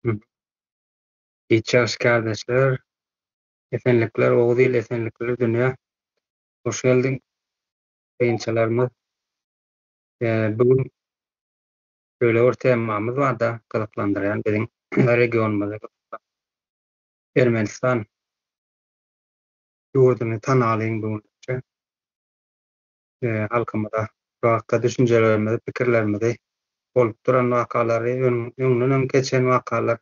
Hiç ýagşy kärdeşler, esenlikler Oguz il esenlikler dünýä. Hoş geldiň synçylarymyz. Bu gün şeýle bir temamyz barda gyzyklandyrýan biziň regionymyzy Ermenistan ýurduny tanalyň bu günçe. Halkymyza bu hakda düşünjelerimizi, pikirlerimizi bolup duran wakalary, öňden geçen wakalar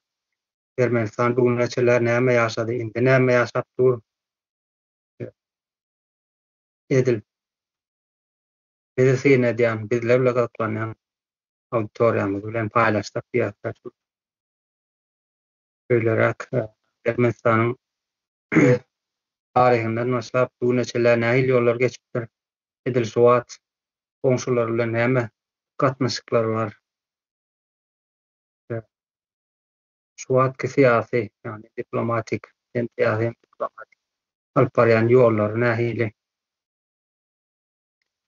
Ermenistan bu güne çenli näme ýaşady, indi näme ýaşap dur? Edil bizi syn edýän, bizler bilen gyzyklanýan auditoriýamyz bilen paýlaşsak diýýäs. Şeýleräk Ermenistanyň taryhyndan başlap bu güne çenli nähili ýollar geçipdir, edil şu wagt goňşular bilen näme gatnaşyklar bar, şu wagtky syýasy, ýagny diplomatik, hem syýasy hem diplomatik alyp barýan ýollary nähili?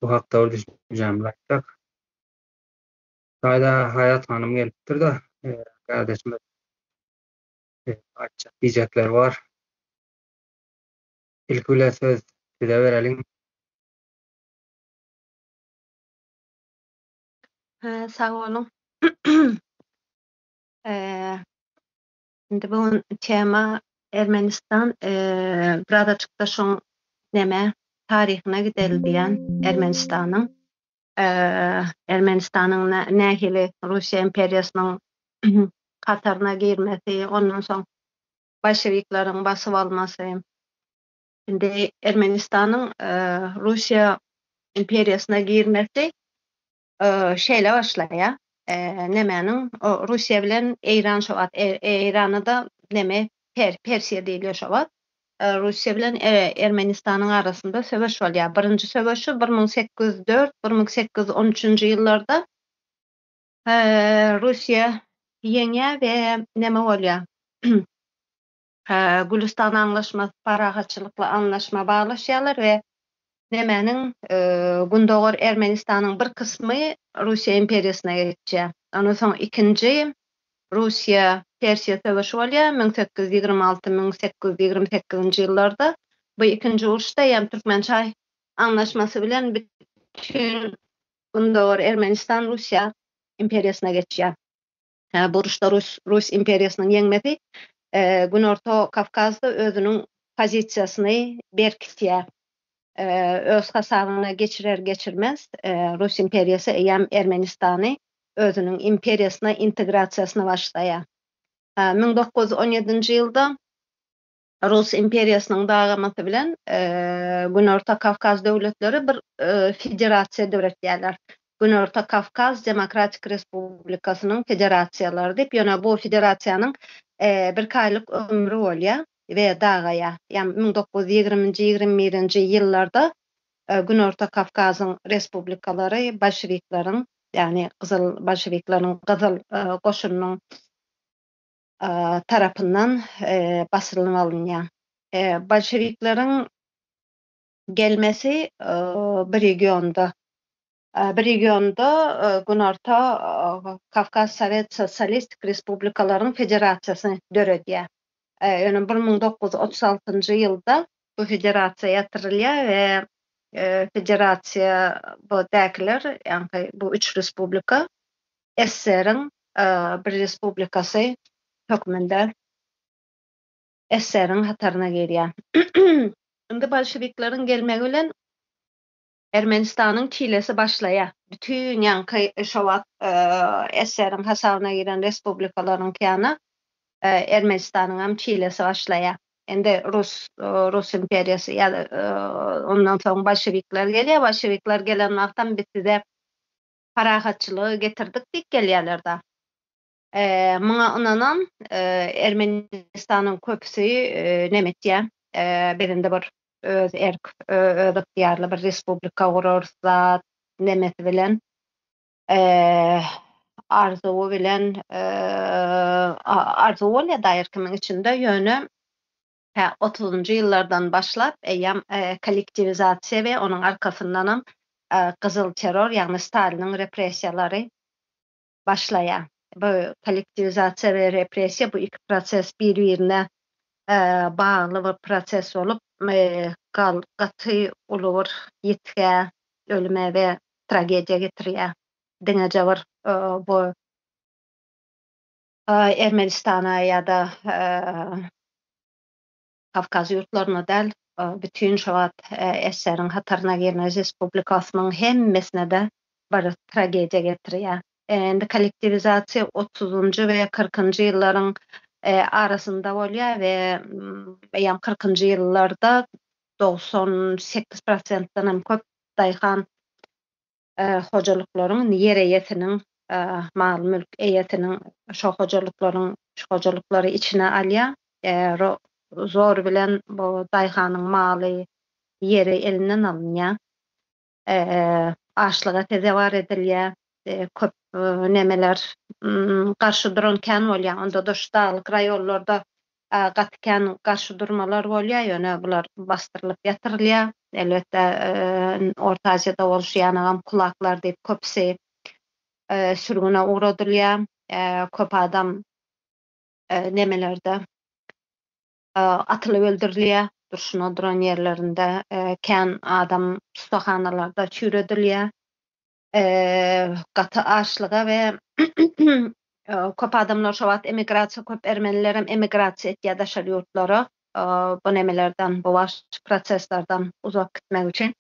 Bu hakda bir düşünjämizi aýtsak. Taýda Haýat hanym gelipdir-de, kardeşimiz aýtjak diýjekleri bar. Ilki bilen söz size bereliň. Sag boluň. Indi bu gün tema Ermenistan, birazajyk-da şoň neme taryhyna gideli diýýän Ermenistanyň. Ermenistanyň nähili Russiýa imperiýasynyň hataryna girmesi, ondan soň bolşewikleriň basyp almasy. Indi Ermenistanyň Russiýa imperiýasyna girmesi şeýle başlaýar. Nemäniň Russiýa bilen Eýran şo wagt Eýrana-da neme Persiýa diýilýär şo wagt. Russiýa bilen Ermenistanyň arasynda söweş bolýar. Birinji söweşi 1804, 1813-nji ýyllarda Russiýa ýeňýär we neme bolýar? Gülüstan anlaşmasy, parahatçylykly anlaşma baglaşýarlar we nemäniň Gündogar Ermenistanyň bir kysmy Russiýa imperiýasyna geçýär. Ondan soň ikinji Russiýa, Persiýa söweşi bolýar 1826, 1828-nji ýyllarda. Bu ikinji uruşda ýa Türkmençaý anlaşmasy bilen bütin Gündogar Ermenistan Russiýa imperiýasyna geçýär. Bu uruşda Rus Rus imperiýasynyň ýeňmesi Günorta Kawkazda özüniň pozisiýasyny berkitýär. Öz hasabyna geçirer-geçirmez Rus imperiýasy eýýäm Ermenistany özüniň imperiýasyna integrasiýasyny başlaýar. 1917-nji ýylda Rus imperiýasynyň dagamasy bilen Günorta Kawkaz döwletleri bir federasiýa döretýärler. Günorta Kawkaz Demokratik Respublikasynyň federasiýalary diýip, ýöne bu federasiýanyň birki aýlyk ömri bolýar we dagaýar. Ýagny 1920-nji, 21-nji ýyllarda Günorta Kawkazyň respublikalary bolşewikleriň, ýagny gyzyl bolşewikleriň gyzyl goşunynyň tarapyndan basylynyp alynýar. Bolşewikleriň gelmesi bu regionda bu regionda Günorta Kawkaz Sowet Sosialistik Respublikalaryň Federasiýasyny döredýär. Ýöne 1936-njy ýylda bu federasiýa ýatyrylýar we federasiýa bu däkiler, ýagny bu üç respublika SSR-iň bir respublikasy hökmünde SSR-iň hataryna girýär. Indi bolşewikleriň gelmegi bilen Ermenistanyň çilesi başlaýar. Bütin ýaňky şo wagt SSR-iň hasabyna giren respublikalaryň ýany Ermenistanyňam çilesi başlaýar. Indi Rus Rus imperiýasy ýa-da ondan soň bolşewikler gelýär. Bolşewikler gelen wagtam biz size parahatçylygy getirdik diýip gelýärler-da. Muňa ynanan Ermenistanyň köpüsi neme etýär, biz indi bir öz erk, öz ygtyýarly bir respublika gurarys zat nemesi bilen, arzuwy bilen, arzuw bolýar-da her kimiň içinde, ýöne Hä, otuzynjy ýyllardan başlap eýýäm kollektiwizasiýa we onuň arkasyndanam gyzyl terror, ýagny Staliniň repressiýalary başlaýar. Bu kollektiwizasiýa we repressiýa bu iki proses bir-birine bagly bir proses bolup, gaty uly bir ýitgä, ölüme we tragediýa getirýär. Diňeje bir bu Ermenistana ýa-da Kawkaz ýurtlaryna däl, bütin şo wagt SSR-iň hataryna giren respublikasynyň hemmesine-de bir tragediýa getirýär. Indi kollektiwizasiýa otuzynjy we kyrkynjy ýyllaryň arasynda bolýar we eýýäm kyrkynjy ýyllarda 98 prosentden hem köp daýhan hojalyklaryň ýer eýesiniň, mal-mülk eýesiniň şo hojalyklaryň hojalyklary içine alýar. Zor bilen bu daýhanyň maly, ýeri elinden alynýar. Açlyga sezewar edilýär. Köp nemeler garşy duran kän bolýar. Onda-da şu daglyk raýonlarda gaty kän garşy durmalar bolýar, ýöne bular basdyrylyp ýatyrylýar. Elbetde, Orta Aziýada bolşy ýanagam kulaklar diýip köpüsi sürgüne ugradylýar. Köp adam nemelerde atylyp öldürilýär, durşuna duran ýerlerinde kän adam tussahanalarda çüýredilýär. Gaty açlyga we köp adamlar şo wagt emigrasiýa, köp ermenilerem emigrasiýa etýär daşary ýurtlara bu nemelerden, bu wagşy proseslerden uzak gitmek üçin.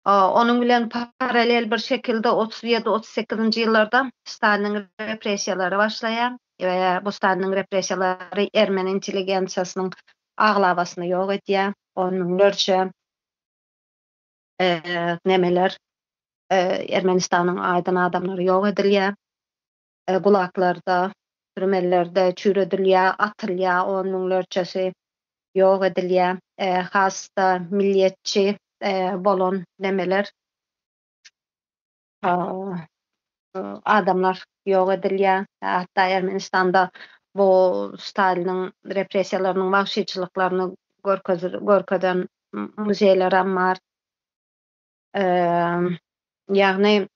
Onuň bilen paralel bir şekilde 37, 38-nji ýyllarda Staliniň repressiýalary başlaýar. We bu Staliniň repressiýalary ermeni intelligensiýasynyň aglabasyny ýok edýär. On müňlerçe nemeler Ermenistanyň aýdyn adamlary ýok edilýär. Gulaklarda, türmelerde çüýredilýär, atylýar, on müňlerçesi ýok edilýär. Has-da milliýetçi bolan nemeler adamlar ýok edilýär. Hatda Ermenistanda bu Staliniň repressiýalarynyň wagşyçylyklaryny görkezen muzeýlerem bar. Ýagny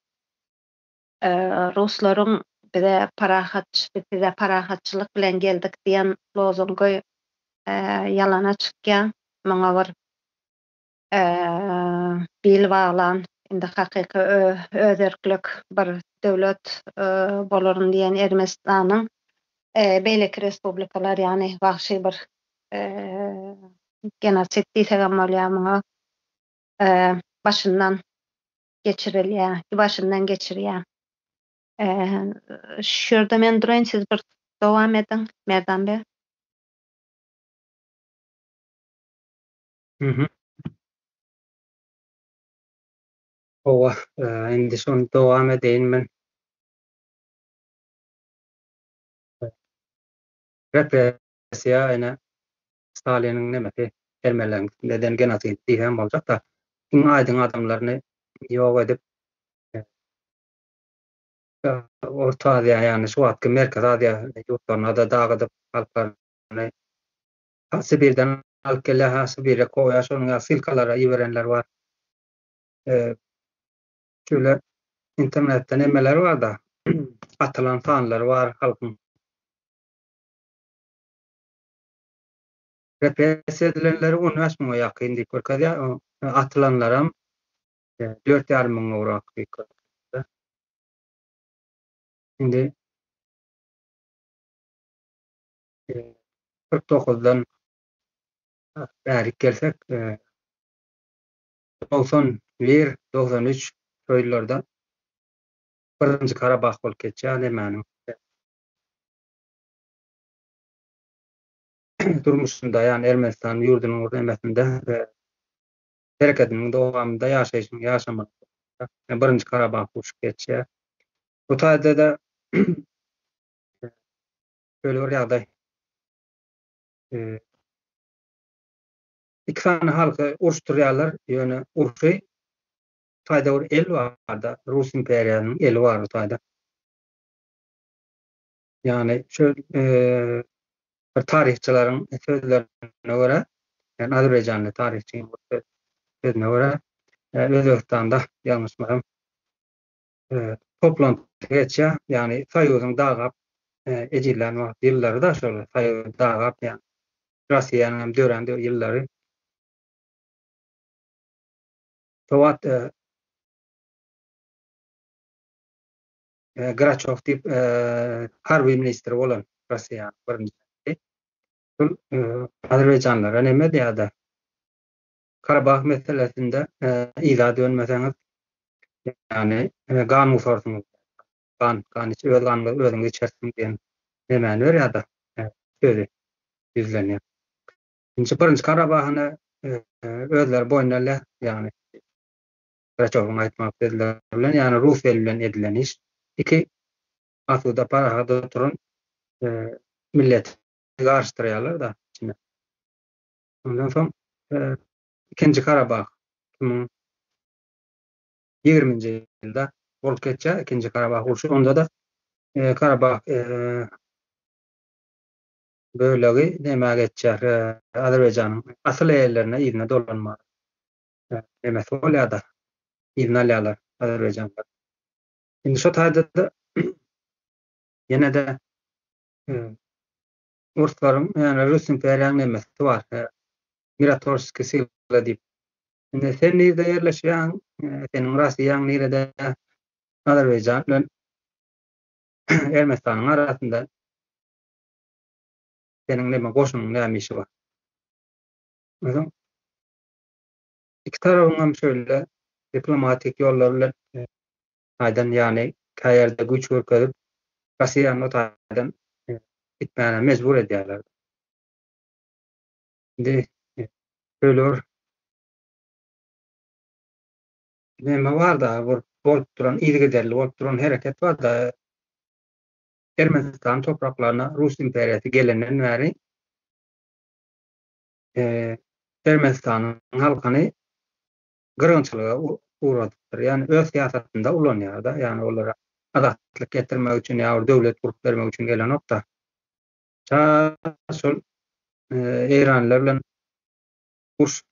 ruslaryň bize parahat biz size parahatçylyk bilen geldik diýen lozungy ýalana çykýar. Muňa bir bil baglan, indi hakyky özerklik bir döwlet bolaryn diýen Ermenistanyň beýleki respublikalar, ýagny wagşy bir genosid diýsegem bolýar muňa, başyndan geçirilýär, başyndan geçirýär. Şu ýerde men duraýyn, siz bir dowam ediň, Merdan beg. Mhm. Hawa, indi şony dowam edeýin men. Repressiýa ene Staliniň nemesi, ermenileriň üstünde eden genosid diýsem boljak-da, iň aýdyň adamlaryny ýok edip, Orta Aziýa, ýagny şu wagtky Merkezi Aziýa ýurtlaryna-da dagydyp, halklaryny Ha Sibirden alyp gelýär, ha Sibire kowýar, şonuň ýaly ssylkalara iberenler bar. Şöyle internetde nemeler bar-da, atylan sanlary bar halkyň. Repressiýa edilenleri 15 müňe ýakyn diýip görkezýär, atylanlaram 4,5 müň gowrak diýip görkezýär. Indi 49-dan bärik gelsek, 91, 93 şo ýyllarda birinji Karabah bolup geçýär nemäniň durmuşynda, ýagny Ermenistan ýurdunyň bir nemesinde hereketiniň dowamynda ýaşaýşyň ýaşamagy birinji Karabah urşy geçýär. Bu taýda-da Şeýle bir ýagdaý. Iki sany halky uruşdyrýarlar, ýöne urşy taýda bir el bar-da, Rus imperiýasynyň eli bar bu taýda. Ýagny şu bir taryhçylaryň sözlerine görä, ýagny azerbaýjanly taryhçynyň sözüne görä, Özbegistanda ýalňyşmasam toplanty geçýär, ýagny Soýuzyň dagap. ejizlän wagt ýyllary-da şol Soýuz dagap ýa Russiýanyň hem dörän ýyllary. Şo wagt Graçow diýip harby ministri bolan Russiýanyň birinji. Şol azerbaýjanlara neme diýýär-de, Karabah meselesinde yza dönmeseňiz, ýagny gan gusarsyňyz. Gan, gan iç, öz ganyňyzy özüňiz içersiňiz diýen nemäni berýär-de, sözi ýüzlenýär. Nji birinji Karabahyny özleri boýnuna alýar, ýagny Graçowyň aýtmak sözleri bilen, ýagny rus eli bilen edilen iş. Iki, asuda parahat oturan milleti garyşdyrýarlar-da içine. Ondan soň ikinji Karabah 2020-nji ýylda bolup geçýär ikinji Karabah urşy. Onda-da Karabah bölegi nämä geçýär? Azerbaýjanyň asyl eýelerine yzyna dolanma nemesi bolýar-da, yzyna alýarlar azerbaýjanlar. Indi şo taýda-da ýene-de Orslaryň, ýagny Rus imperiýanyň nemesi bar, Miratorskiý sila diýip. Indi sen nirde ýerleşýäň, seniň Rossiýaň nirede, Azerbaýjan bilen Ermenistanyň arasynda seniň neme goşunyň näme işi bar? Onsoň iki tarabyň hem şeýle diplomatik ýollar bilen taýdan, ýagny käýerde güýç görkezip, Rossiýany o taýdan gitmäne mejbur edýärler. Indi şeýle bir neme bar-da, bir bolup duran, yzygiderli bolup duran hereket bar-da, Ermenistan topraklaryna Rus imperiýasy gelenden bäri Ermenistanyň halkyny gyrgynçylyga ugradypdyr. Ýagny öz syýasatynda ulanýar-da, ýagny olara azatlyk getirmek üçin ýa bir döwlet gurup bermek üçin gelenok-da. Ta şol eýranlylar bilen uruş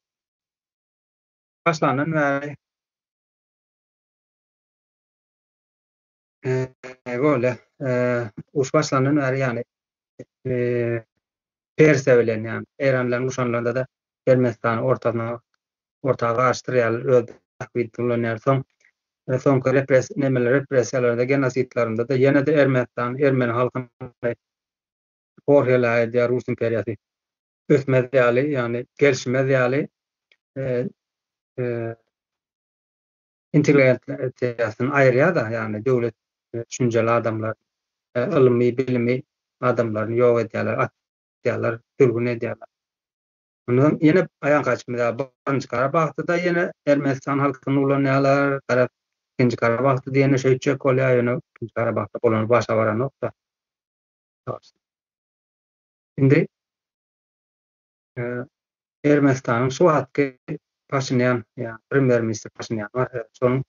başlandan bäri bolýar. Uruş başlandan bäri ýagny Persiýa bilen ýagny Eýran bilen urşanlarynda-da Ermenistany ortasyna orta garyşdyrýarlar, öz bähbidini ulanýar. Soň soňky repres nemeler repressiýalarda, genosidlerinde-de ýene-de Ermenistan ermeni halkyny hor heläk edýär Rus imperiýasy. Ösmez ýaly, ýagny gelişmez ýaly intelligensiýasyny aýyrýar-da, ýagny döwlet düşünjeli adamlar, ylmy, bilimi adamlaryny ýok edýärler, atýarlar, sürgün edýärler. Mundan ýene aýan gaçmyza birinji Karabahda-da ýene Ermenistan halkyny ulanýarlar, garaz ikinji Karabahda-da ýene şeýtjek bolýar, ýöne ikinji Karabahda bolany başa baranok-da. Indi Ermenistanyň şu wagtky Paşinýan, ýa premýer-ministr Paşinýan bar, şonuň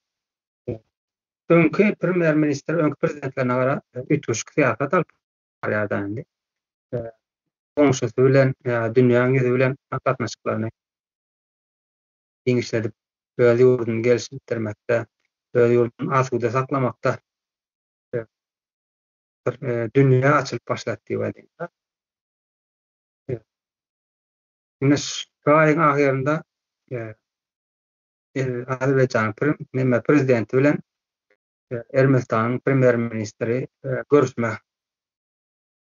öňki premýer-ministr, öňki prezidentlerine gara üýtgeşik syýasat alyp barýar-da indi. Goňşusy bilen, ýa dünýäň ýüzi bilen gatnaşyklaryny giňişledip, öz ýurduny gelişdirmekde, öz ýurduny asuda saklamakda bir dünýä açylyp başlady diýip aýdaýyn. Indi şu aýyň ahyrynda Azerbaýjanyň neme prezidenti bilen Ermenistanyň premýer-ministri görüşme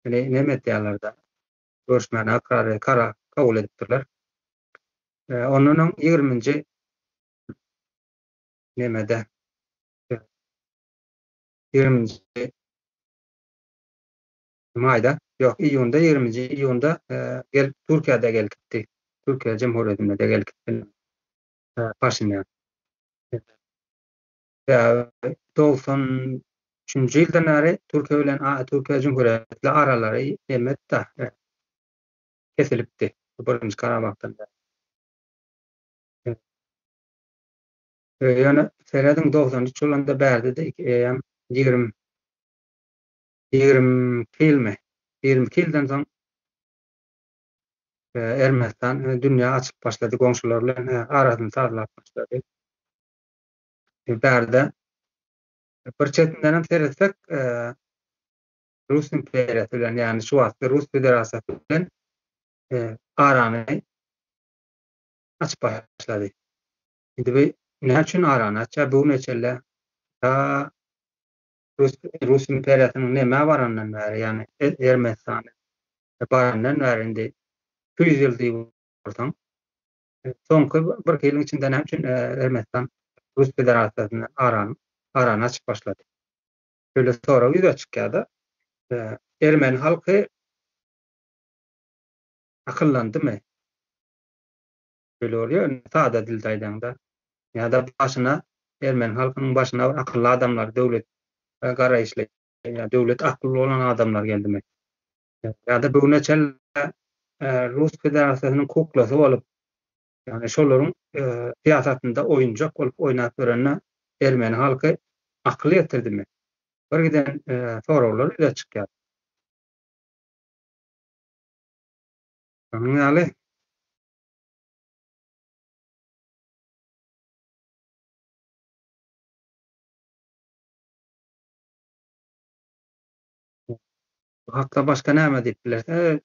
neme etýärler-de, görüşmäni karar karar kabul edipdirler. Ondan öň ýigriminji nemede ýigriminji Maýda, ýok, iýunda, ýigriminji iýunda gelip, Türkiýede gelip gitdi. Türkiýe Jemhuriýetinde-de gelip gitdi Paşinýan. Sebäbi 93-nji ýyldan bäri Türkiýe bilen Türkiýe Jumhuriýeti bilen aralary emetdi, kesilipdi. Birinji Karabahdan bäri. Ýöne serediň 93 bolanda bärde-de eýýäm 20 22 ýylmy? 22 ýyldan soň Ermenistan dünýä açyp başlady, goňşular bilen arasyny sazlap başlady. Bärde bir çetinden hem seretsek, Rus imperiýasy bilen, ýagny şu wagtky Rus Federasiýasy bilen arany açyp başlady. Indi bu näme üçin arany açýar? Bu güne çenli ta Rus Rus imperiýasynyň nämä barandan bäri, ýagny Ermenistana barandan bäri indi 200 ýyl diýip otursaň, soňky birki ýylyň içinde näme üçin Ermenistan Rus Federasiýasyndan arany arany açyp başlady? Şeýle sorag ýüze çykýar-da, ermeni halky akyllandymy? Şeýle bolýar, indi sada dilde aýdaňda. Ýa-da başyna ermeni halkynyň başyna bir akylly adamlar, döwlet garaýyşly, ýa döwlet akylly bolan adamlar geldimi? Ýa-da bu güne çenli Rus Federasiýasynyň kuklasy bolup, Ýagny şolaryň syýasatynda oýunjak bolup oýnap ýörenine ermeni halky akyl ýetirdimi? Bir giden soraglar ýüze çykýar. Şonuň ýaly Bu hakda başga näme diýip bileris?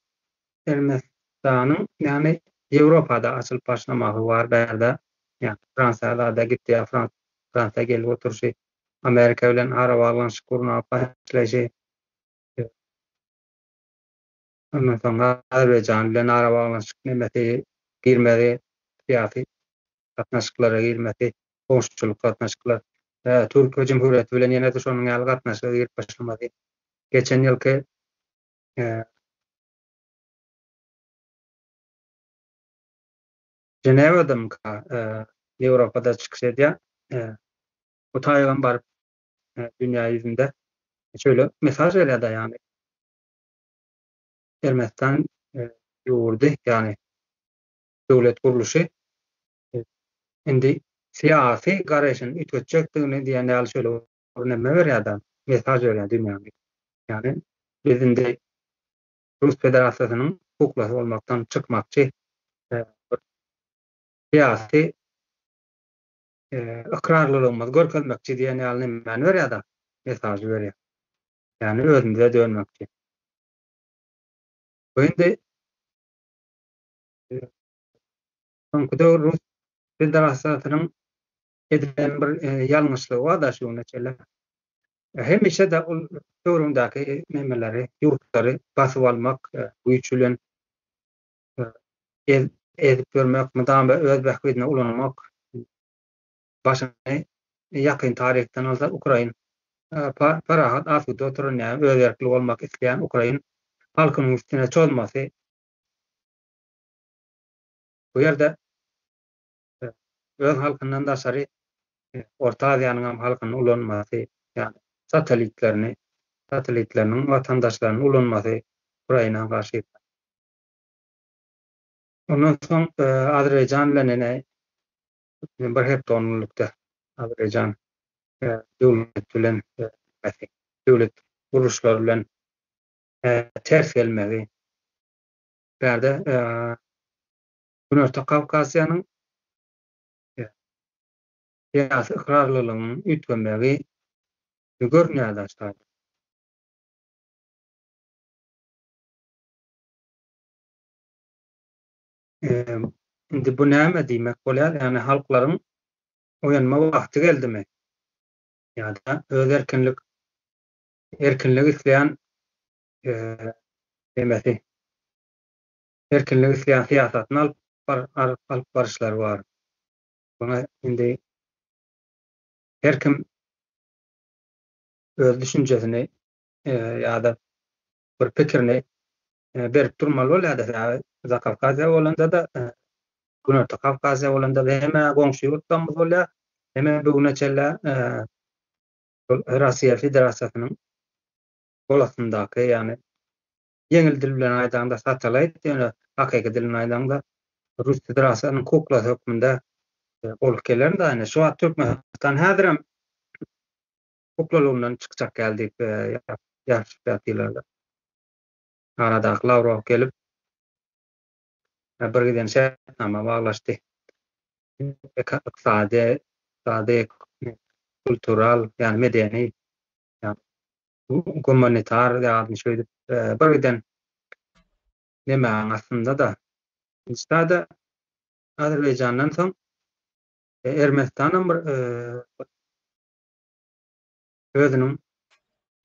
Ermenistanyň, ýagny Ýewropada açylyp başlamagy bar bärde. Ýagny Fransiýa zada gitýär, Fransiýa gelip oturyşy, Amerika bilen arabaglanyşyk gurnap başlaýşy. Ondan soň Azerbaýjan bilen arabaglanyşyk nemesi girmegi, syýasy gatnaşyklara girmesi, goňşuçylyk gatnaşyklar. Türkiýe Jumhuriyeti bilen ýene-de şonuň ýaly gatnaşyga girip başlamagy. Geçen ýylky Ženewadamyka Ýewropada çykyş edýär. Bu taýygam baryp dünýä ýüzünde şeýle mesaj berýär-de, ýagny Ermenistan ýurdy, ýagny döwlet gurluşy indi syýasy garaýşyny üýtgetjekdigini diýen ýaly şeýle bir neme berýär-de, mesaj berýär dünýäge. Ýagny biz indi Rus Federasiýasynyň kuklasy bolmakdan çykmakçy bir syýasy ykrarlylygymyzy görkezmekçi diýen ýaly nemäni berýär-de, mesajy berýär. Ýagny özümize dönmekçi. Bu indi soňky döwür Rus Federasiýasynyň edilen bir ýalňyşlygy bar-da şu güne çenli. Hemişe-de ol töweregindäki nemeleri, ýurtlary basyp almak, güýç bilen ezip ýörmek, mydama öz bähbidine ulanmak başyny ýakyn taryhdan alsak ukrain parahat asuda oturan ýa öz erkli bolmak isleýän ukrain halkynyň üstüne çozmasy bu ýerde öz halkyndan daşary Orta Aziýanyň hem halkyny ulanmasy, ýagny satellitlerini, satellitleriniň watandaşlaryny ulanmasy Ukraina garşy. Ondan soň Azerbaýjan bilen ene bir hepde on günlükde Azerbaýjan döwlet bilen döwlet gurluşlary bilen ters gelmegi. Bärde Günorta Kawkaziýanyň syýasy ykrarlylygynyň üýtgemegi görünýär daşlarda. Indi bu näme diýmek bolýar? Ýagny halklaryň oýanma wagty geldimi? Ýa-da öz erkinlik erkinlik isleýän nemesi erkinlik isleýän syýasatyny alyp alyp baryşlary bar. Muňa indi her kim öz düşünjesini ýa-da bir pikirini berip durmaly bolýar-da. Sebäbi Zakawkaziýa bolanda-da, Günorta Kawkaziýa bolanda-da hem-ä goňşy ýurtlarymyz bolýar, hem-ä bu güne çenli Russiýa Federasiýasynyň gol astyndaky, ýagny Ýeňil dil bilen aýdaňda satellite, ýöne hakyky dil bilen aýdaňda Rus Federasiýasynyň kuklasy hökmünde bolup geler-de, ine şu wagt Türkmenistan häzirem kuklalygyndan çykjak ýaly diýip ýazyşyp ýatyrlar-da. Aradaky Lawrow gelip bir giden şertnama baglaşdy. Ykdysady, ykdysady, kultural, ýagny medeni. Gumanitar ýaly şeýdip bir giden nemäň astynda-da. Sada Azerbaýjandan soň Ermenistanam bir özüniň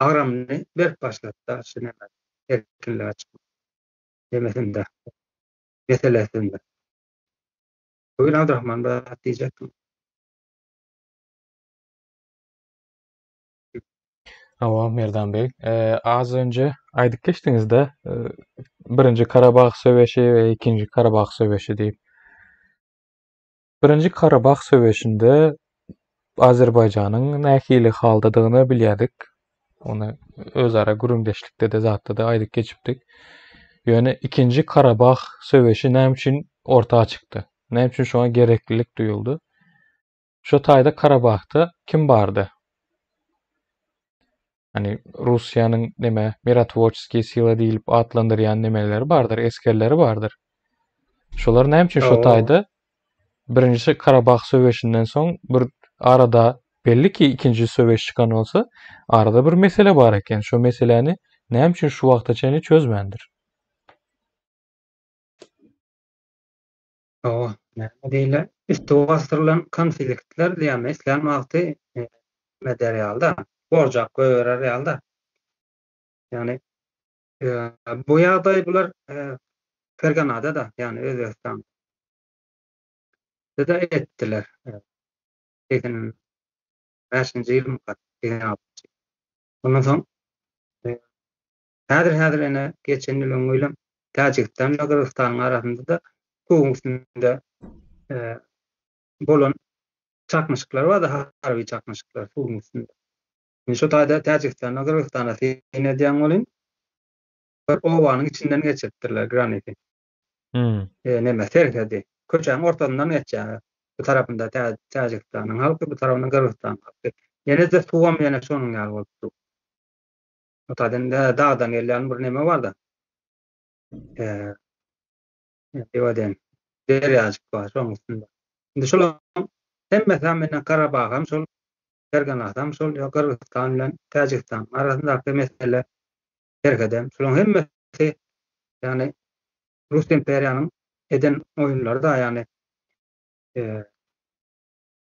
agramyny berip başlady-da şu neme erkinlige çykmak nemesinde meselesinde. Buyur Abdurrahman bir zat diýjekdim. Hawa, Merdan beg. Az önce aýdyp geçdiňiz-de, birinji Karabah söweşi we ikinji Karabah söweşi diýip. Birinji Karabah söweşinde Azerbaýjanyň nähili haldadygyny bilýärdik. Ony özara gürrüňdeşlikde-de zatda-da aýdyp geçipdik. Ýöne ikinji Karabah söweşi näme üçin orta çykdy? Näme üçin şoňa gereklilik duýuldy? Şo taýda Karabahda kim bardy? Hani Russiýanyň neme mirotworçeskiý sila diýlip atlandyrýan nemeleri bardyr, esgerleri bardyr. Şolar näme üçin şo taýda birinji Karabah söweşinden soň bir arada belli ki ikinji söweş çykan bolsa, arada bir mesele bar eken. Şo meseläni näme üçin şu wagta çenli çözmändir? Hawa, näme diýilýär? Üsti basdyrylan konfliktler diýýärmi, islän wagty neme eder ýaly-da, gorjap goýberer ýaly-da. Ýagny, bu ýagdaý bular Ferganada-da, ýagny Özbegistanda-da etdiler. 85-nji ýylmyka, 86-njy. Ondan soň Häzir-häzir ene geçen ýyl öňňi ýylam Täjigistan bilen Gyrgyzystanyň arasynda-da suwuň üstünde bolan çaknyşyklar bardy, harby çaknyşyklar suwuň üstünde. Indi şu taýda Täjigistan bilen Gyrgyzystana syn edýäň welin, bir obanyň içinden geçiripdirler graniti. Hmm. Neme, serhedi. Köçäniň ortasyndan geçýär. Bu tarapynda Täjigistanyň halky, bu tarapynda Gyrgyzystanyň halky. Ýene-de suwam ýene şonuň ýaly bolup dur. O taýdan dagdan gelýän bir neme bar-da. Eee Ewaden derýajyk bar şoň üstünde. Indi şolaryň hemmesi hem ine Karabagam şol, Ferganasam şol, ýa Gyrgyzystan bilen Täjigistanyň arasyndaky mesele serhedem şolaryň hemmesi ýagny Rus imperiýanyň eden oýunlary-da ýagny eee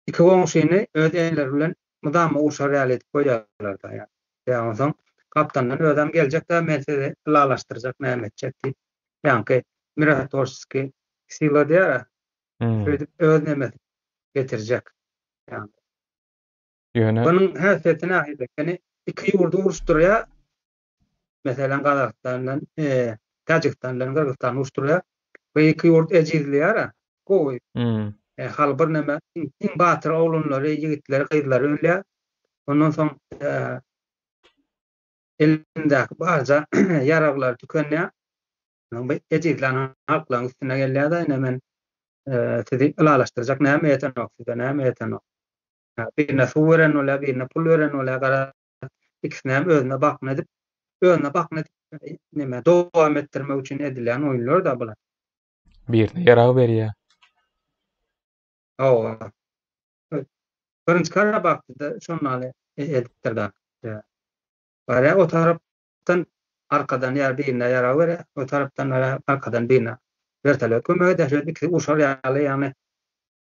Iki goňşyny öz elleri bilen mydama urşar ýaly edip goýýarlar-da. Ýa onsoň gapdalyndan özem geljek-dä, men sizi ylalaşdyrjak, näme etjek diýip, ýaňky mirotworçeskiý sila diýýär-ä, şeýdip öz nemesini getirjek. Ýagny. Ýöne. Bunuň häsiýeti nähili ekeni, iki ýurdy uruşdyrýar, Meselem, Gazagystan bilen Täjigistan bilen Gyrgyzystany uruşdyrýar. Bu iki ýurt ejizleýär-ä. Gowy. Hal birneme iň batyr oglanlary, ýigitleri, gyzlary ölýär. Ondan soň elindäki barja ýaraglary tükenýär. Bu ejizlän halklaryň üstüne gelýär-de, ine men sizi ylalaşdyrjak näme ýetenok size, näme ýetenok. Birine suw beren bolýar, birine pul beren bolýar, garaz ikisini hem özüne bakna edip, özüne bakna edip, neme, dowam etdirmek üçin edilýän oýunlar-da bular. Birine ýarag berýär. Hawa. Birinji Karabahda şondaly edipdir-de. Barýar o tarapdan arkadan ýa birine ýarag berýär, o tarapdan barýar arkadan birine wertolýot kömek edýär. Şeýdip ikisi urşar ýaly, ýagny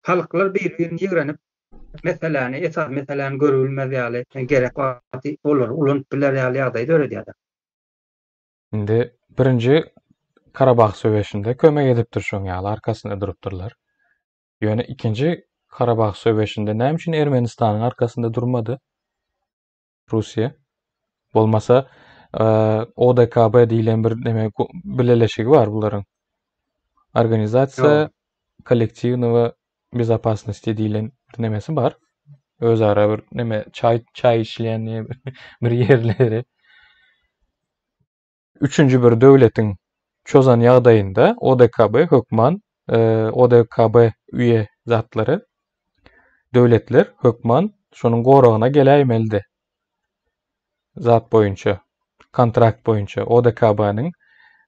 Halklar bir-birini ýigrenip, meseläni, esasy meseläni görübilmez ýaly, gerek wagty olary ulanyp biler ýaly ýagdaý döredýärler. Indi birinji Karabah söweşinde kömek edipdir şoň ýaly arkasynda durupdyrlar. Ýöne ikinji Karabah söweşinde näme üçin Ermenistanyň arkasynda durmady? Russiýa. Bolmasa ODKB diýlen bir neme bileleşigi bar bularyň. Organizasiýa kollektiwnogo bezopasnosti diýlen bir nemesi bar. Özara bir neme çaý çaý içilýän bir ýerleri. Üçünji bir döwletiň çozan ýagdaýynda ODKB hökman ODKB üýe zatlary döwletler hökman şonuň goragyna geläýmelidi. Zat boýunça, kontrakt boýunça ODKB-niň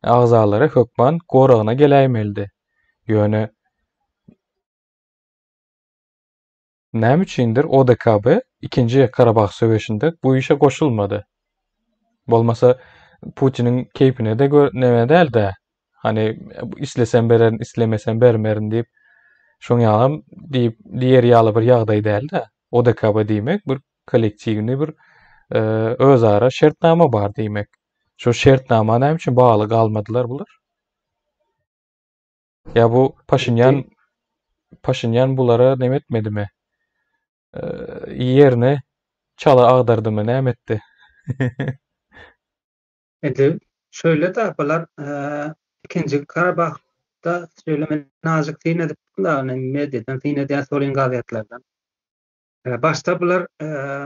agzalary hökman goragyna geläýmelidi. Ýöne näme üçindir ODKB ikinji Karabah söweşinde bu işe goşulmady. Bolmasa Putiniň keýpine-de gör neme däl-de. Hani islesem bererin, islemesem bermerin diýip, şoň ýalam diýip diýer ýaly bir ýagdaý däl-de. ODKB diýmek bir kollektiwny bir e, özara şertnama bar diýmek. Şo şertnama näme üçin bagly galmadylar bular? Ýa bu Paşinýan Paşinýan bulara neme etmedimi? E, ýerine çala agdardymy, näme etdi? Indi şöyle-de bular ikinji Karabahda şöyle men azajyk syn edip ýagny mediadan syn edýän solin gazetlerden. Başda bular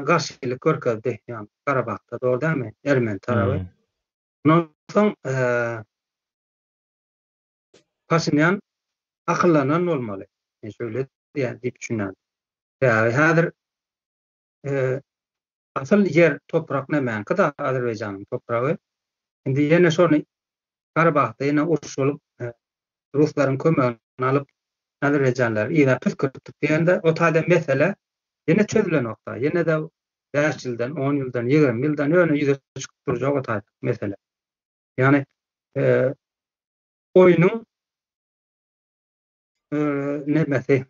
garşylyk görkezdi, ýagny Karabahda dogry dälmi? Ermeni taraby. Ondan soň Paşinýan akyllanan bolmaly. Men şöyle diýýän diýip düşünýän. Sebäbi häzir Asyl ýer toprak nämäňki-da Azerbaýjanyň topragy. Indi ýene şony Garabagda ýene uruş bolup ruslaryň kömegini alyp azerbaýjanlary yza püskürtdik diýende o taýda mesele ýene çözülenokda. Ýene-de bäş ýyldan, on ýyldan, 20 ýyldan ýöne ýüze çykyp durjak o taýda mesele. Ýagny oýnuň nemesi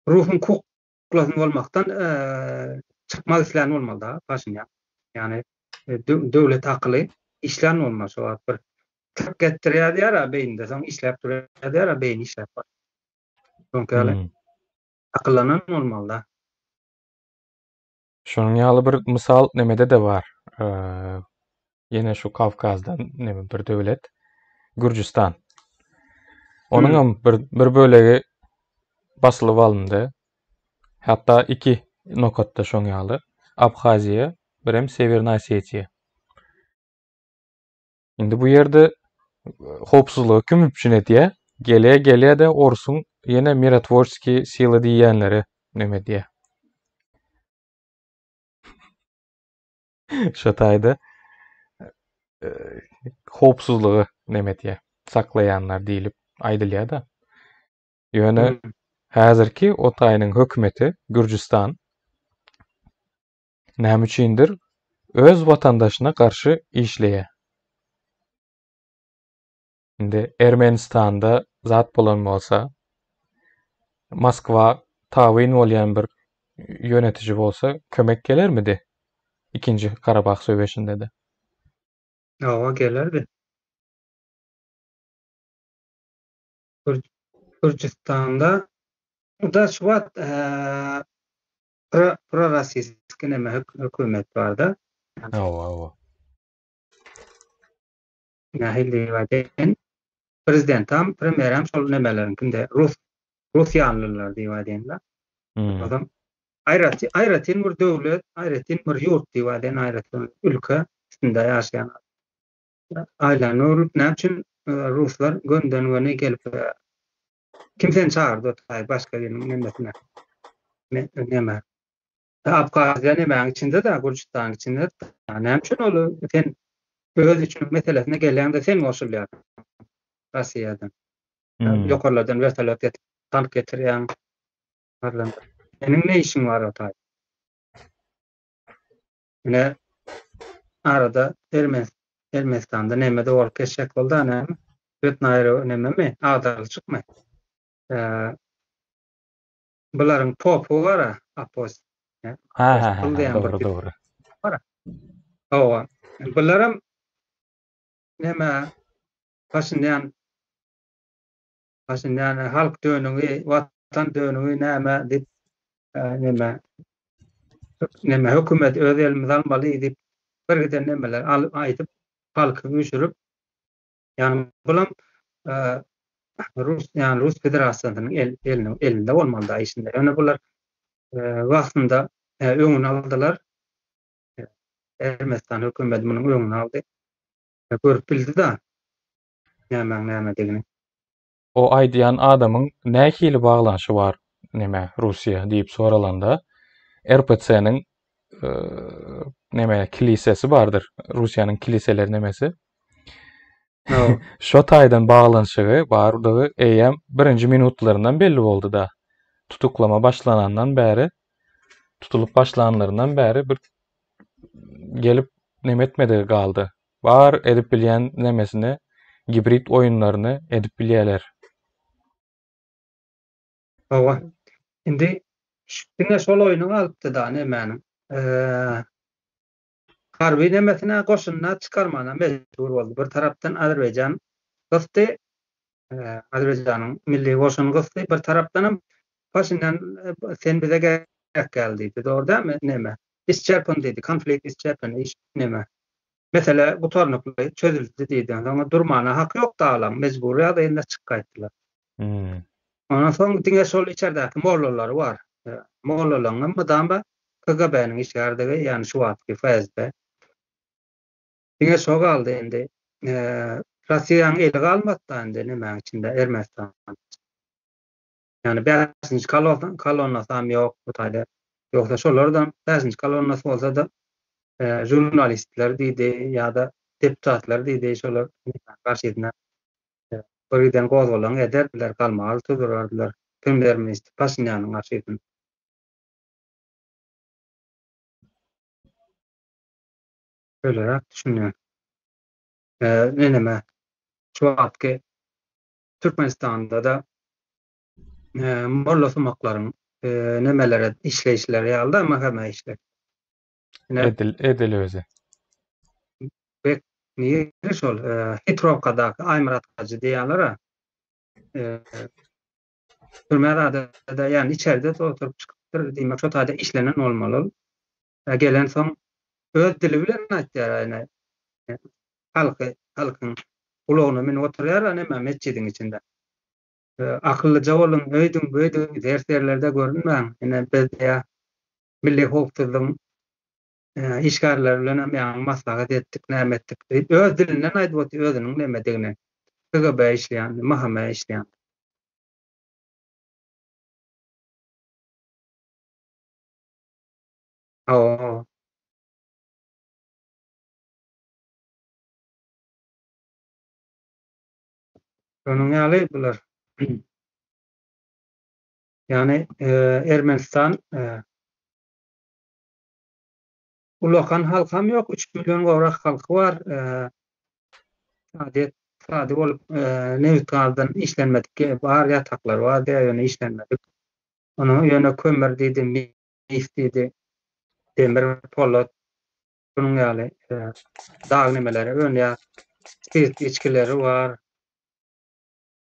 ruhuň kuklasy bolmakdan çykmak islän bolmaly da Paşinýan. Ýagny döwlet akyly işlän bolmaly şo wagt bir tık etdirýär diýär-ä beýnide soň işläp durýar diýär-ä beýni işläp bar. Soňky ýaly hmm. akyllanan bolmaly da. Şonuň ýaly bir mysal nemede-de bar. Ýene şu Kawkazdan neme bir döwlet Gürjüstan. Onuň hem bir bir bölegi basylyp alyndy. Hatda iki nokatda şoň ýaly. Abhaziýa, birem Sewernaýa Osetiýa. Indi bu ýerde howpsuzlygy kim üpjün edýär? Gelýär, gelýär-de orsuň ýene mirotworskiý sila diýýänleri neme edýär. Şo taýda e, howpsuzlygy neme edýär, saklaýanlar diýlip aýdylýar-da. Ýöne hmm. häzirki o taýynyň hökümeti Gürjüstan näme üçindir öz watandaşyna garşy işleýär. Indi Ermenistanda zat bolan bolsa, Moskwa tabyn bolýan bir ýönetiji bolsa kömek gelermidi? Ikinji Karabah söweşinde-de. Hawa, gelerdi. Gürjüstanda da şu wagt prorossiýski neme hökümet barda. Hawa, hawa. Nähili diýip aýdaýyn? Prezidentam, premýeram şol nemeleriňkinde rus rus ýanlylar diýip aýdaýyn-da. Hmm. Adam aýratyn aýratyn bir döwlet, aýratyn bir ýurt diýip aýdaýyn, aýratyn ülke üstünde ýaşaýan. Aýlanyp öwrülip näme üçin e, ruslar gönden-göni gelip e, kim seni çagyrdy o taý başga biriniň nemesine? Neme? Abhaziýa nemäň içinde-de, Gürjüstanyň içinde. Näme üçin ol sen öz üçin meselesine gelýäňde sen goşulýarsyň Russiýadan. Hmm. Ýokarlardan wertolýot getirip, tank getirýäň. Seniň ne işiň bar o taý? Ine arada Ermen Ermenistanda neme-de bolup geçjek boldy, näme? Wetnaýro nememi? Agdarlyşykmy? Eee Bularyň popy bar-a, apos. Ha, ha, ha, dogry, dogry. Bar. Hawa. Bularam näme Paşinýan Paşinýan halk dönügi, watan dönügi näme diýip näme näme hökümet öz elimize almaly diýip bir giden nemeler alyp aýdyp halky üýşürip Ýagny bulam Rus, ýagny Rus Federasiýasynyň el, elini, elinde bolmaly da işinde. Ýöne bular wagtynda öňüni aldylar. Ermenistan hökümeti munuň öňüni aldy. Görüp bildi da nämäň nämedigini. O aýdýan adamyň nähili baglanyşy bar neme Russiýa diýip soralanda RPC-niň neme kilisesi bardyr. Russiýanyň kiliseleri nemesi. Şo taýdan baglanyşygy bardygy eýýäm birinji minutlaryndan belli boldy-da. Tutuklama başlanandan bäri, tutulyp başlanlaryndan bäri bir gelip. neme etmedigi galdy. Bar edip bilýän nemesini, gibrid oýunlaryny edip bilýärler. Hawa. Indi diňe şol oýny galypdy-da nemäniň. Harby nemesine goşunyna çykarmana mejbur boldy. Bir tarapdan Azerbaýjan gysdy, Azerbaýjanyň milli goşuny gysdy, bir tarapdanam Paşinýan sen bize gerek däl diýdi. Dogry dälmi neme? Isçerpan diýdi, konflikt isçerpan iş neme? Mesele gutarnykly çözüldi diýdi. Onsoň durmana haky ýokdy alaň, mejbury ýagdaýynda çykyp gaýtdylar. Ondan soň diňe şol içerdäki mollalary bar. Mollalaryň hem mydama KGB-niň işgärdigi, ýagny şu wagtky FSB. Diňe şo galdy indi. Russiýanyň eli galmady-da indi nemäň içinde, Ermenistanyň. Ýagny bäşinji kolonnasam ýok bu taýda. Ýogsa şolardam bäşinji kolonnasy bolsa-da žurnalistler diýdi ýa-da deputatlar diýdi, şolar garşysyna bir giden gozgalaň ederdiler, galmagal tuzurardylar premýer-ministr Paşinýanyň garşysyna. Şeýleräk düşünýän. Meneme şu wagtky Türkmenistanda-da mollasumaklaryň nemelere işleýişleri ýaly-da MHM işler. Edil, edil özi. Bek nire şol Hitrowkadaky Aýmyrat hajy diýýärler-ä. Türme zada ýagny içerde oturyp çykypdyr, diýmek şo taýda işlenen bolmaly ol. Gelensoň öz dili bilen aýtýar ýagny halky halkyň gulagyna münüp oturýar neme metjidiň içinde. Akyllyja boluň, öýdüň, böýdüň, ters ýerlerde görünmäň. Ine biz diýýär milli howpsuzlygyň işgärleri bilen hem ýaňy maslahat etdik, näme etdik diýip, öz dilinden aýdyp otyr özüniň nämedigini. KGB işleýän, MHM işleýän. Hawa. Şonuň ýaly bular. Ýagny Ermenistan Ulakan halkam ýok, 3 million gowrak halky bar. Ykdysadyýet ykdysady bolup nebit-gazdan işlenmedik bar ýataklar bar diýýär, ýöne işlenmedik. Onuň ýöne kömür diýdi, mis diýdi, demir, polat şunuň ýaly dag nemeleri önýär. Spirt içgileri bar.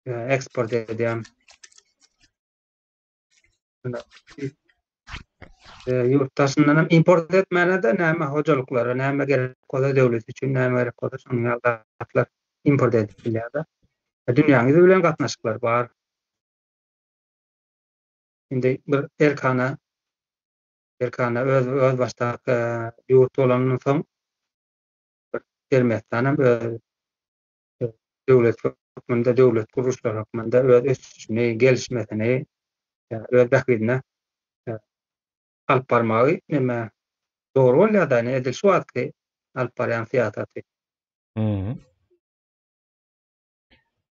Eksport edýän. Ýurt daşyndan hem import etmäne-de näme hojalyklara näme gerek bolsa döwlet üçin näme gerek bolsa şonuň ýaly zatlar import edip bilýär-de. Dünýäň ýüzi bilen gatnaşyklar bar. Indi bir erkana erkana öz özbaşdak ýurt bolandan soň bir Ermenistan hem öz döwlet hökmünde, döwlet gurluşlary hökmünde öz ösüşini, gelişmesini öz bähbidine alyp barmagy neme dogry bolýar-da, ine edil şu wagtky alyp barýan syýasaty.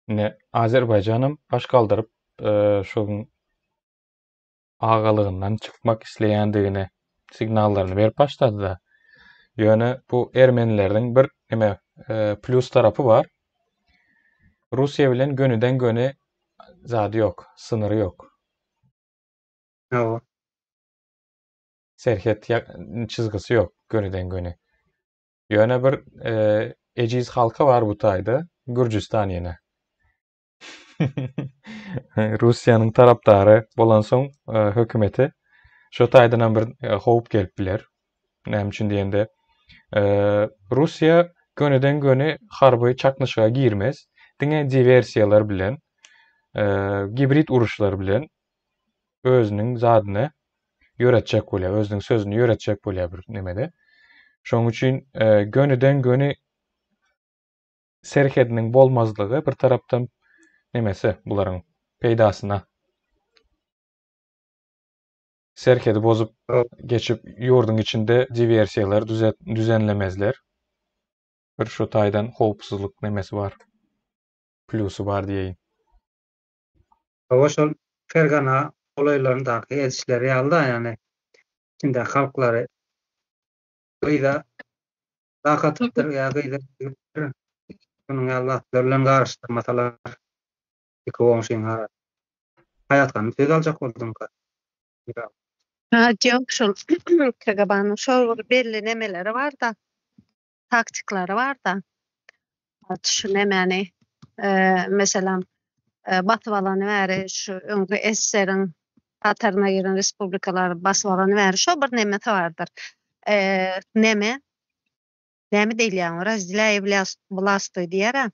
Ine Azerbaýjanam baş galdyryp, şoň agalygyndan çykmak isleýändigini signallaryny berip başlady-da. Ýöne bu ermenileriň bir neme e, plus tarapy bar. Russiýa bilen gönüden-göni zady ýok, synyry ýok. Hawa. Serhet çyzgysy ýok gönüden-göni. Ýöne bir e, ejiz halka bar bu taýda, Gürjüstan ýene. Russiýanyň tarapdary bolansoň e, hökümeti şo taýdan hem bir e, howp gelip biler. Näme üçin diýende, e, Russiýa gönüden-göni harby çaknyşyga girmez. Diňe diwersiýalar bilen, gibrid uruşlar bilen özüniň zadyny ýöretjek bolýar, özüniň sözüni ýöretjek bolýar bir nemede. Şonuň üçin gönüden-göni serhediniň bolmazlygy bir tarapdan nemesi bularyň peýdasyna. Serhedi bozup geçip ýurduň içinde diwersiýalar düzenlemezler. Bir şu taýdan howpsuzlyk nemesi bar. Plusy bar diýeýin. Hawa şol Fergana golaýlaryndaky edişleri ýaly-da ýagny içinde halklary gyza. Lak atypdyr ýa gyza degipdir. Şunuň ýaly zatlar bilen garyşdyrmasalar iki goňşyň arasy. Haýat hanym söz aljak bolduňka. Ha, ýok, şol KGB-nyň şol bir belli nemeleri bar-da, taktiklary bar-da. Şu nemäni, meselem, basyp alany bäri şu öňki SSR-iň hataryna giren respublikalary basyp alany bäri şo bir nemesi bardyr. Neme? Näme diýilýär oňa? Razdelýaý wlastwuý diýýär-ä.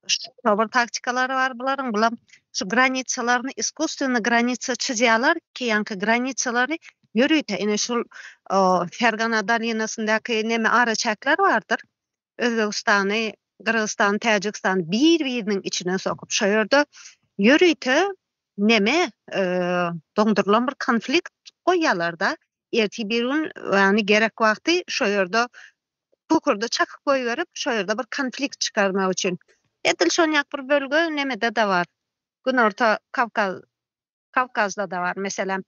Şo bir taktikalary bar bularyň. Bulam şu granisalaryny iskusstwennyi granisa çyzýarlar ki, ýaňky granisalary ýörite ine şul Fergana dolinasyndaky neme araçäkler bardyr. Özbegistany, Gyrgyzystany, Täjigistany bir-biriniň içine sokup, şo ýerde ýörite neme doňdurylan bir konflikt goýýarlar-da. Ertir bir gün, ýagny gerek wagty şo ýerde kükürdi çakyp goýberip, şo ýerde bir konflikt çykarmak üçin. Edil şonýak bir bölge nemede-de bar. Günorta Kawkaz Kawkazda-da bar. Meselem,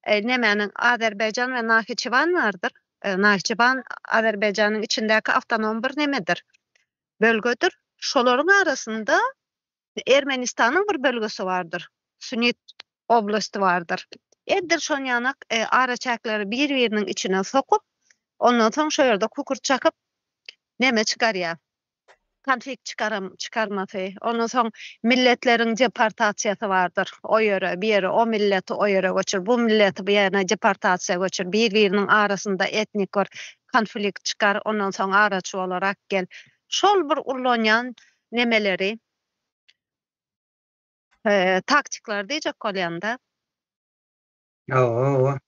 nemäniň Azerbaýjan we Nahiçewan bardyr. Nahiçewan Azerbaýjanyň içindäki awtonom bir nemedir, bölgedir. Şolaryň arasynda Ermenistanyň bir bölgesi bardyr. Sünnit oblasty bardyr. Edil şonýanak araçäkleri bir-biriniň içine sokup, ondan soň şo ýerde kükürt çakyp neme çykarýar. Konflikt çykaram çykarmasy. Ondan soň milletleriň deportasiýasy bardyr. O ýere, bir ýere o milleti o ýere göçür, bu milleti bu ýerine deportasiýa göçür. Bir-biriniň arasynda etnik bir konflikt çykar, ondan soň araçy bolarak gel. Şol bir ullanýan nemeleri taktiklary diýjek bolýan-da. Hawa, hawa.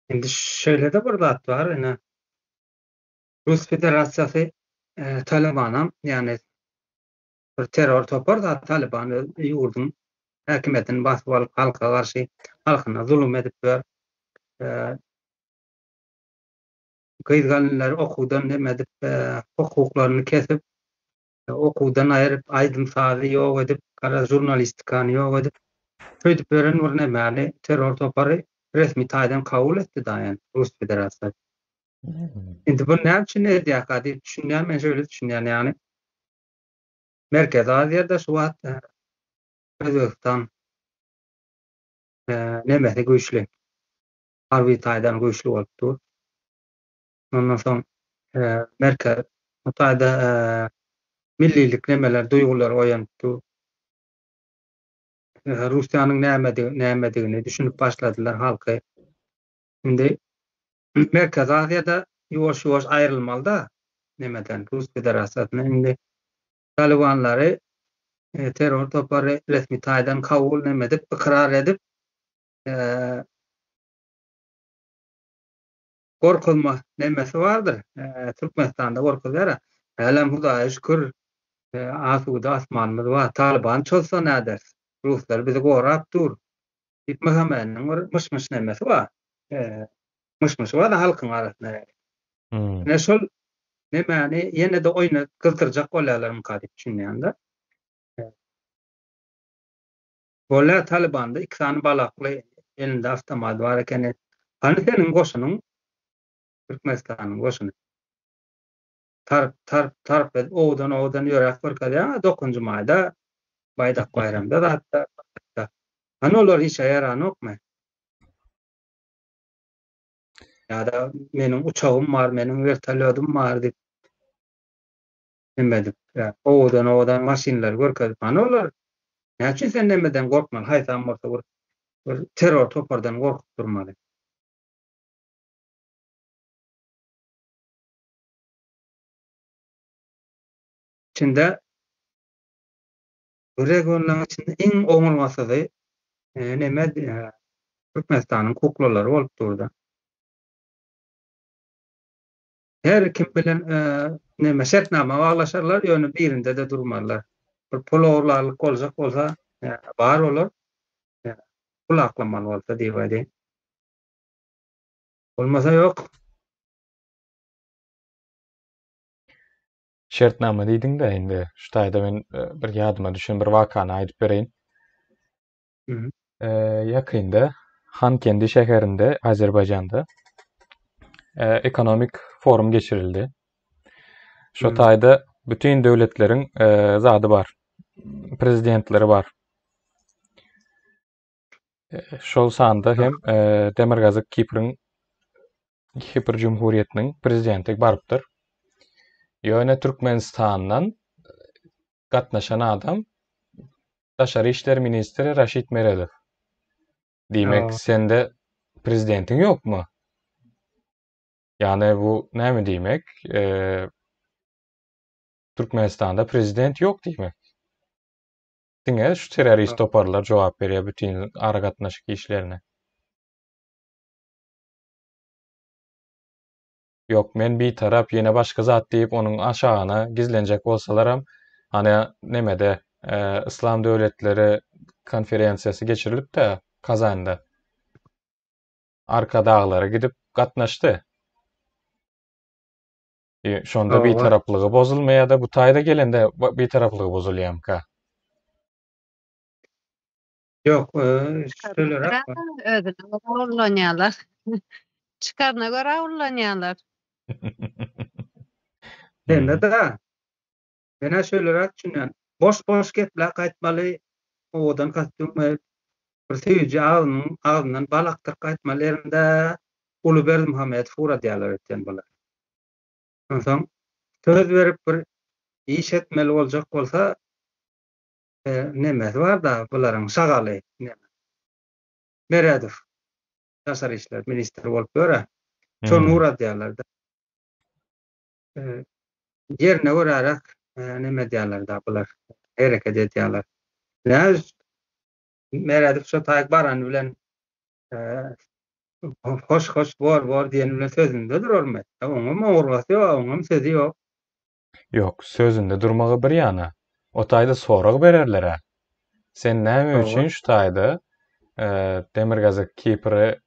Indi şeýle-de bir zat bar, ine, Rus Federasiýasy Talybanam, ýagny bir terror topar zat Talyban öz ýurduň häkimiýetini basyp alyp, halka garşy halkyna zulum edip ýör. Gyz-gelinleri okuwdan neme edip, hukuklaryny kesip, okuwdan aýryp, aýdym-sazy ýok edip, gara žurnalistikany ýok edip, şeýdip beren bir nemäni terror topary resmi taýdan kabul etdi da ýani Rus Federasiýasy. Indi bu näme üçin edýärka diýip düşünýän, men şeýle düşünýän, ýagny Merkezi Aziýada şu wagt Özbegistan nemesi güýçli, harby taýdan güýçli bolup dur. Ondan soň merkez bu taýda millilik nemeler, duýgular oýanyp dur. Russiýanyň nämedigi, nämedigini düşünip başladylar halky. Indi Merkezi Aziýada ýuwaş-ýuwaş aýrylmaly-da nemeden, Rus Federasiýasyndan. Indi Talybanlary terror topary resmi taýdan kabul neme edip, ykrar edip, gorkuzma nemesi bardyr. Türkmenistanda gorkuzýar-a. Hälem Hudaýa şükür, asuda asmanymyz bar. Talyban çozsa näderis? Ruslar bizi gorap dur. Diýip MHM-niň bir myş-myş nemesi bar. Myş-myşy bar-da halkyň arasynda. Ine şol nemäni ýene-de oýna gyzdyrjak bolýarlarmyka diýip düşünýän-de. Bolýar Talybanda iki sany balakly elinde awtomat bar ekeni. Hany seniň goşunyň? Türkmenistanyň goşuny. Tarp tarp tarp edip owadan owadan ýöräp görkezýäň-ä dokuzynjy maýda, Baýdak baýramda zatda. Hany olar işe ýaranokmy? Ýa-da meniň uçagym bar, meniň wertolýodym bar diýip neme edip, owadan-owadan maşynlary görkezip, hany olar? Näme üçin sen nemeden gorkmaly, haýsam bolsa bir bir terror topardan gorkup durmaly? İçinde bu regionlaryň içinde iň oňurgasyzy neme Türkmenistanyň kuklalary bolup durda. Her kim bilen neme şertnama baglaşarlar, ýöne birinde-de durmazlar. Bir pul ogurlarlyk boljak bolsa, bar olar. Pul aklamaly bolsa diýip aýdaýyn. Bolmasa ýok. Şertnama diýdiň-de indi şu taýda men e, bir ýadyma düşen bir wakany aýdyp bereýin. E, ýakynda Hankendi şäherinde, Azerbaýjanda. Ekonomik forum geçirildi. Şo taýda bütin döwletleriň zady bar. Prezidentleri bar. Şol sanda hem Demirgazyk Kipriň Kipr Cumhuriyetiniň prezidenti barypdyr. Ýöne Türkmenistandan gatnaşan adam Daşary işler ministri Raşid Meredow. Diýmek, sende prezidentiň ýokmy? Ýagny bu näme diýmek? Türkmenistanda prezident ýok diýmek. Diňe şu terrorist toparlar jogap berýär bütin aragatnaşyk işlerine. Ýok, men bitarap, ýene başga zat diýip onuň aşagyna gizlenjek bolsalaram, hany nemede Yslam döwletleri konferensiýasy geçirilipdi Kazanda. Arkadaglara gidip gatnaşdy. Şonda bitaraplygy bozulmaýar-da, bu taýda gelende bitaraplygy bozulýarmyka? Ýok, şöyle Özüne görä ullanýarlar. Çykaryna görä ullanýarlar. Sende-de. Men-ä şöýleräk düşünýän. Boş-boş gepläp gaýtmaly, owadan kostýum geýip, bir süýji agzynyň agzyndan bal akdyryp gaýtmaly ýerinde uly Berdimuhamedow ugradýarlar öýtýän bular. Onsoň söz berip bir iş etmeli boljak bolsa, nemesi bar-da bularyň şagaly neme. Meredow daşary işler ministri bolup ýör-ä. Şony ugradýarlar-da. Ýerine göräräk neme edýärler-da bular, hereket edýärler. Näme Meredow şo taýyk barany bilen hoş-hoş bor-bor diýeni bilen sözünde durarmy? Oňam ogurgasy ýok, oňam sözi ýok. Ýok, sözünde durmagy bir ýana, o taýda sorag bererler-ä. Sen näme üçin şu taýda Demirgazyk Kipri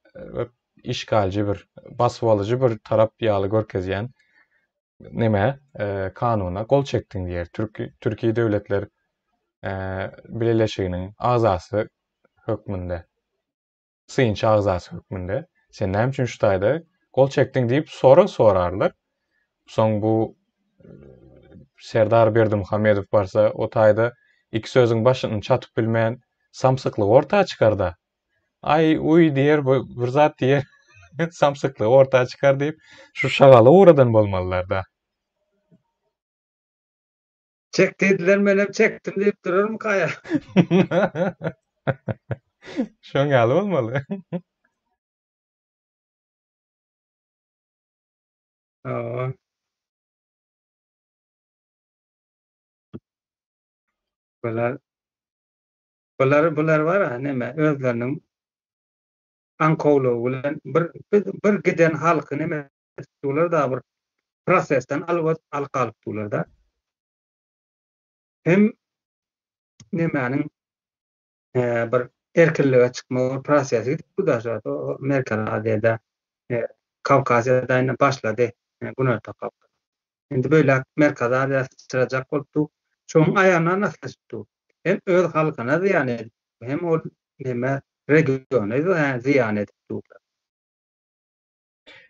işgalçy bir, basybalyjy bir tarap ýaly görkezýän neme, kanuna gol çekdiň diýer. Türki döwletler bileleşiginiň agzasy hökmünde. synçy agzasy hökmünde sen näme üçin şu taýda gol çekdiň diýip sorag sorarlar. Soň bu Serdar Berdimuhamedow barsa o taýda iki sözüň başyny çatyp bilmän samsyklygy orta çykarda. Aý uý diýer bu bir zat diýer samsyklygy orta çykar diýip şu şagaly ugradan bolmalylarda. Çek diýdiler, menem çekdim diýip durarmyka ýa? Şoň ýaly bolmaly. Hawa. Bular bular bular bar-a neme özleriniň aňkawlygy bilen bir bir giden halky neme tutdular-da bir prosesden alyp alyp galypdylar-da. Hem nemäniň bir erkinlige çykma bir prosesi gidip dur şu Merkezi Aziýada, Kawkaziýada indi başlady, Günorta Kawkaz. Indi beýläk Merkezi Aziýa syçrajak bolup dur. Şonuň aýagyndan aslyşyp dur. Hem öz halkyna zyýan edip, hem ol neme regiona zyýan edip dur.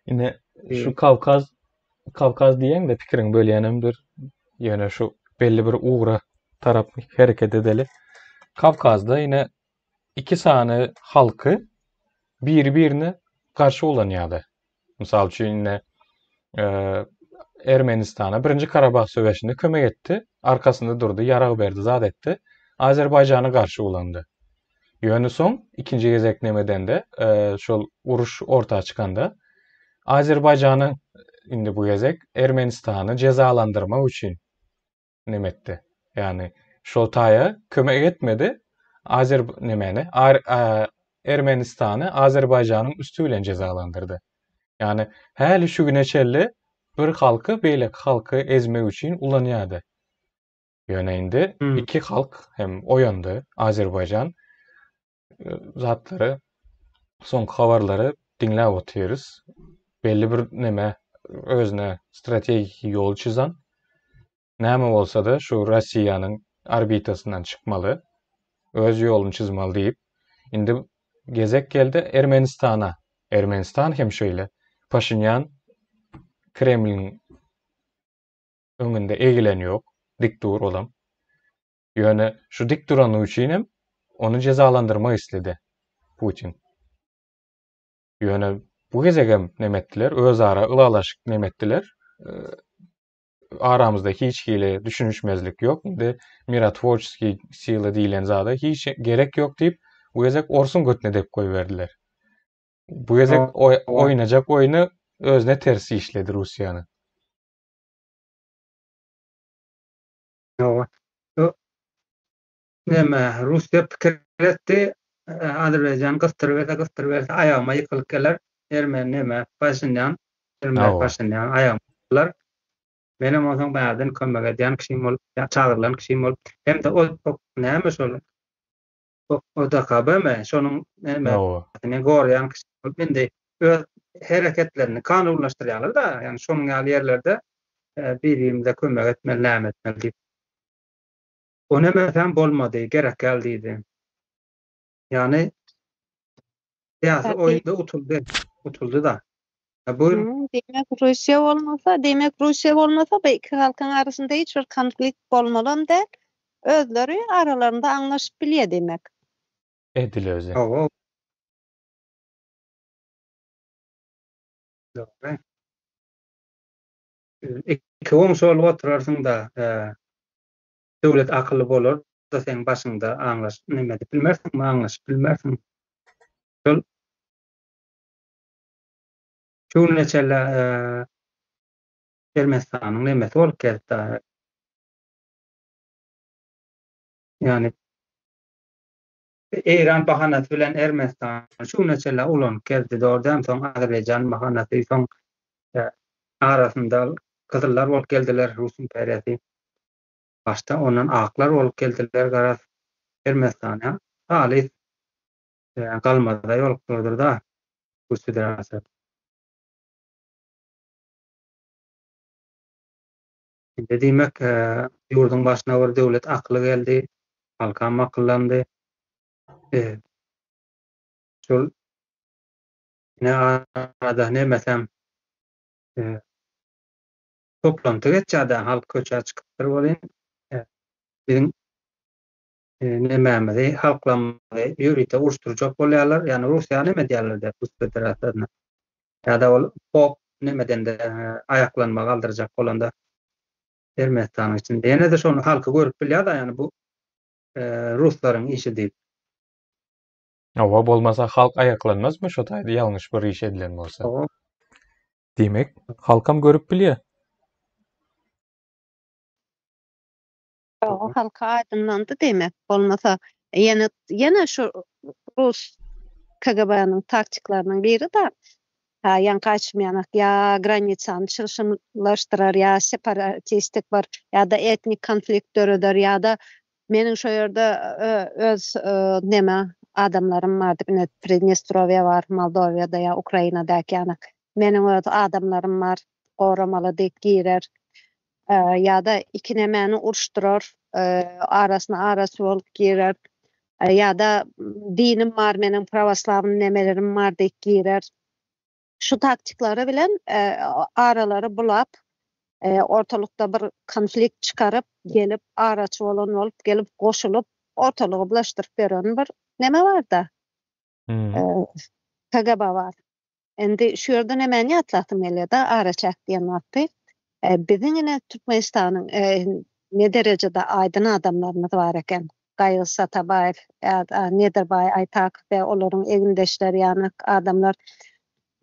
Ine şu Kawkaz Kawkaz diýeňde pikiriňi bölýänemdir. Ýöne şu belli bir ugra tarap hereket edeli. Kawkazda ine iki sany halky biri-birine garşy ulanýardy. Mysal üçin ine e, Ermenistana birinji Karabah söweşinde kömek etdi, arkasynda durdy, ýarag berdi, zat etdi. Azerbaýjana garşy ulandy. Ýöne soň ikinji gezek neme edende, şol uruş orta çykanda Azerbaýjanyň indi bu gezek Ermenistany jezalandyrmak üçin neme etdi. Ýagny şol taýa kömek etmedi. Azer nemeni Ermenistany Azerbaýjanyň üsti bilen jezalandyrdy. Ýagny häli şu güne çenli bir halky beýleki halky ezmek üçin ulanýardy. Ýöne indi iki halk hem oýandy, Azerbaýjan zatlary, soňky habarlary diňläp otyrys. Belli bir neme özüne strategiki ýol çyzan. Näme bolsa-da şu Russiýanyň orbitasyndan çykmaly, öz ýoluny çyzmaly diýip, indi gezek geldi Ermenistana. Ermenistan hem şeýle. Paşinýan Kremliň öňünde egilen ýok, dik dur olam. Ýöne şu dik durany üçin hem ony jezalandyrmak isledi Putin. Ýöne bu gezegem neme etdiler, özara ylalaşyk neme etdiler. Aramyzda hiç hili düşünişmezlik ýok. Indi mirotworçeskiý sila diýlen zada hiç gerek ýok diýip, bu gezek orsuň götüne depip goýberdiler. Bu gezek oýnajak oýny özüne ters işledi Russiýanyň. Hawa. Näme, Russiýa pikir etdi, Azerbaýjan gysdyryberse, gysdyryberse aýagyma ýykylyp geler. Ermeni näme, Paşinýan, ermeni Paşinýan aýagyma ýykylar. Menem onsoň bärden kömek edýän kişim bolup, çagyrylan kişim bolup, hem-de o näme şol ODKB-mi, şonuň näme, goraýan kişi bolup, indi öz hereketlerini kanunlaşdyrýarlar-da, ýagny şonuň ýaly ýerlerde bir-birimize kömek etmeli, näme etmeli diýip. O nemesem bolmady, gerek däl diýdi. Ýagny syýasy oýunda utuldy, utuldy-da. Bu Diýmek Russiýa bolmasa, diýmek Russiýa bolmasa bu iki halkyň arasynda hiç bir konflikt bolmalam däl. Özleri aralarynda aňlaşyp bilýär diýmek. Edil özi. Hawa. Dogry. Iki goňşy bolup oturarsyň-da, döwlet akylly bolar-da seň başyňda aňlaşyp neme edip bilmersiňmi, aňlaşyp bilmersiň. Şol şu güne çenli Ermenistanyň nemesi bolup geldi. Ýagny Eýran bahanasy bilen Ermenistan şu güne çenli ulanyp geldi. Dogry dälmi? Soň Azerbaýjan bahanasy, soň arasynda gyzyllar bolup geldiler, Rus imperiýasy. Başda ondan aklar bolup geldiler, garaz Ermenistana halys galmaza bolup durdyr-da Rus Federasiýasy. Indi diýmek, ýurduň başyna bir döwlet akyly geldi, halkam akyllandy. Şol ine arada nemesem toplanty geçýär-de, halk köçä çykypdyr welin, biziň nemämizi, halklarymyzy ýörite uruşdyrjak bolýarlar, ýagny Russiýa neme edýärler diýip, Rus Federasiýasyna. Ýa-da ol pop nemedende aýaklanma galdyrjak bolanda Ermenistanyň içinde. Ýene-de şony halky görüp bilýär-de, ýagny bu ruslaryň işi diýip. Hawa, bolmasa halk aýaklanmazmy şo taýda ýalňyş bir iş edilen bolsa. Hawa. Diýmek, halkam görüp bilýär. Ýok, halka aýdyňlandy diýmek. Bolmasa ýene ýene şu rus KGB-niň taktiklarynyň biri-de, ha ýaňky aýtşym ýanak ýa granisany çylşyrymlaşdyrar, ýa separatistik bir ýa-da etnik konflikt döreder, ýa-da meniň şo ýerde öz neme adamlarym bar diýip, ine Pridnestrowiýa bar, Moldowiýada ýa Ukrainadaky ýanak meniň öz adamlarym bar, goramaly diýip girer. Ýa-da iki nemäni uruşdyrar, arasyna araçy bolup girer. Ýa-da dinim bar meniň, prawoslawnyý nemelerim bar diýip girer. Şu taktiklary bilen aralary bulap, ortalykda bir konflikt çykaryp, gelip araçy bolan bolup, gelip goşulyp, ortalygy bulaşdyryp ýören bir neme bar-da. KGB bar. Indi şu ýerde nämäni ýatlasym gelýär-de, araçäk diýen wagty. Biziň ine Türkmenistanyň ne derejede aýdyn adamlarymyz bar eken. Gaýgysyz Atabaýew, Nedirbaý Aýtakow we olaryň egindeşleri ýanak adamlar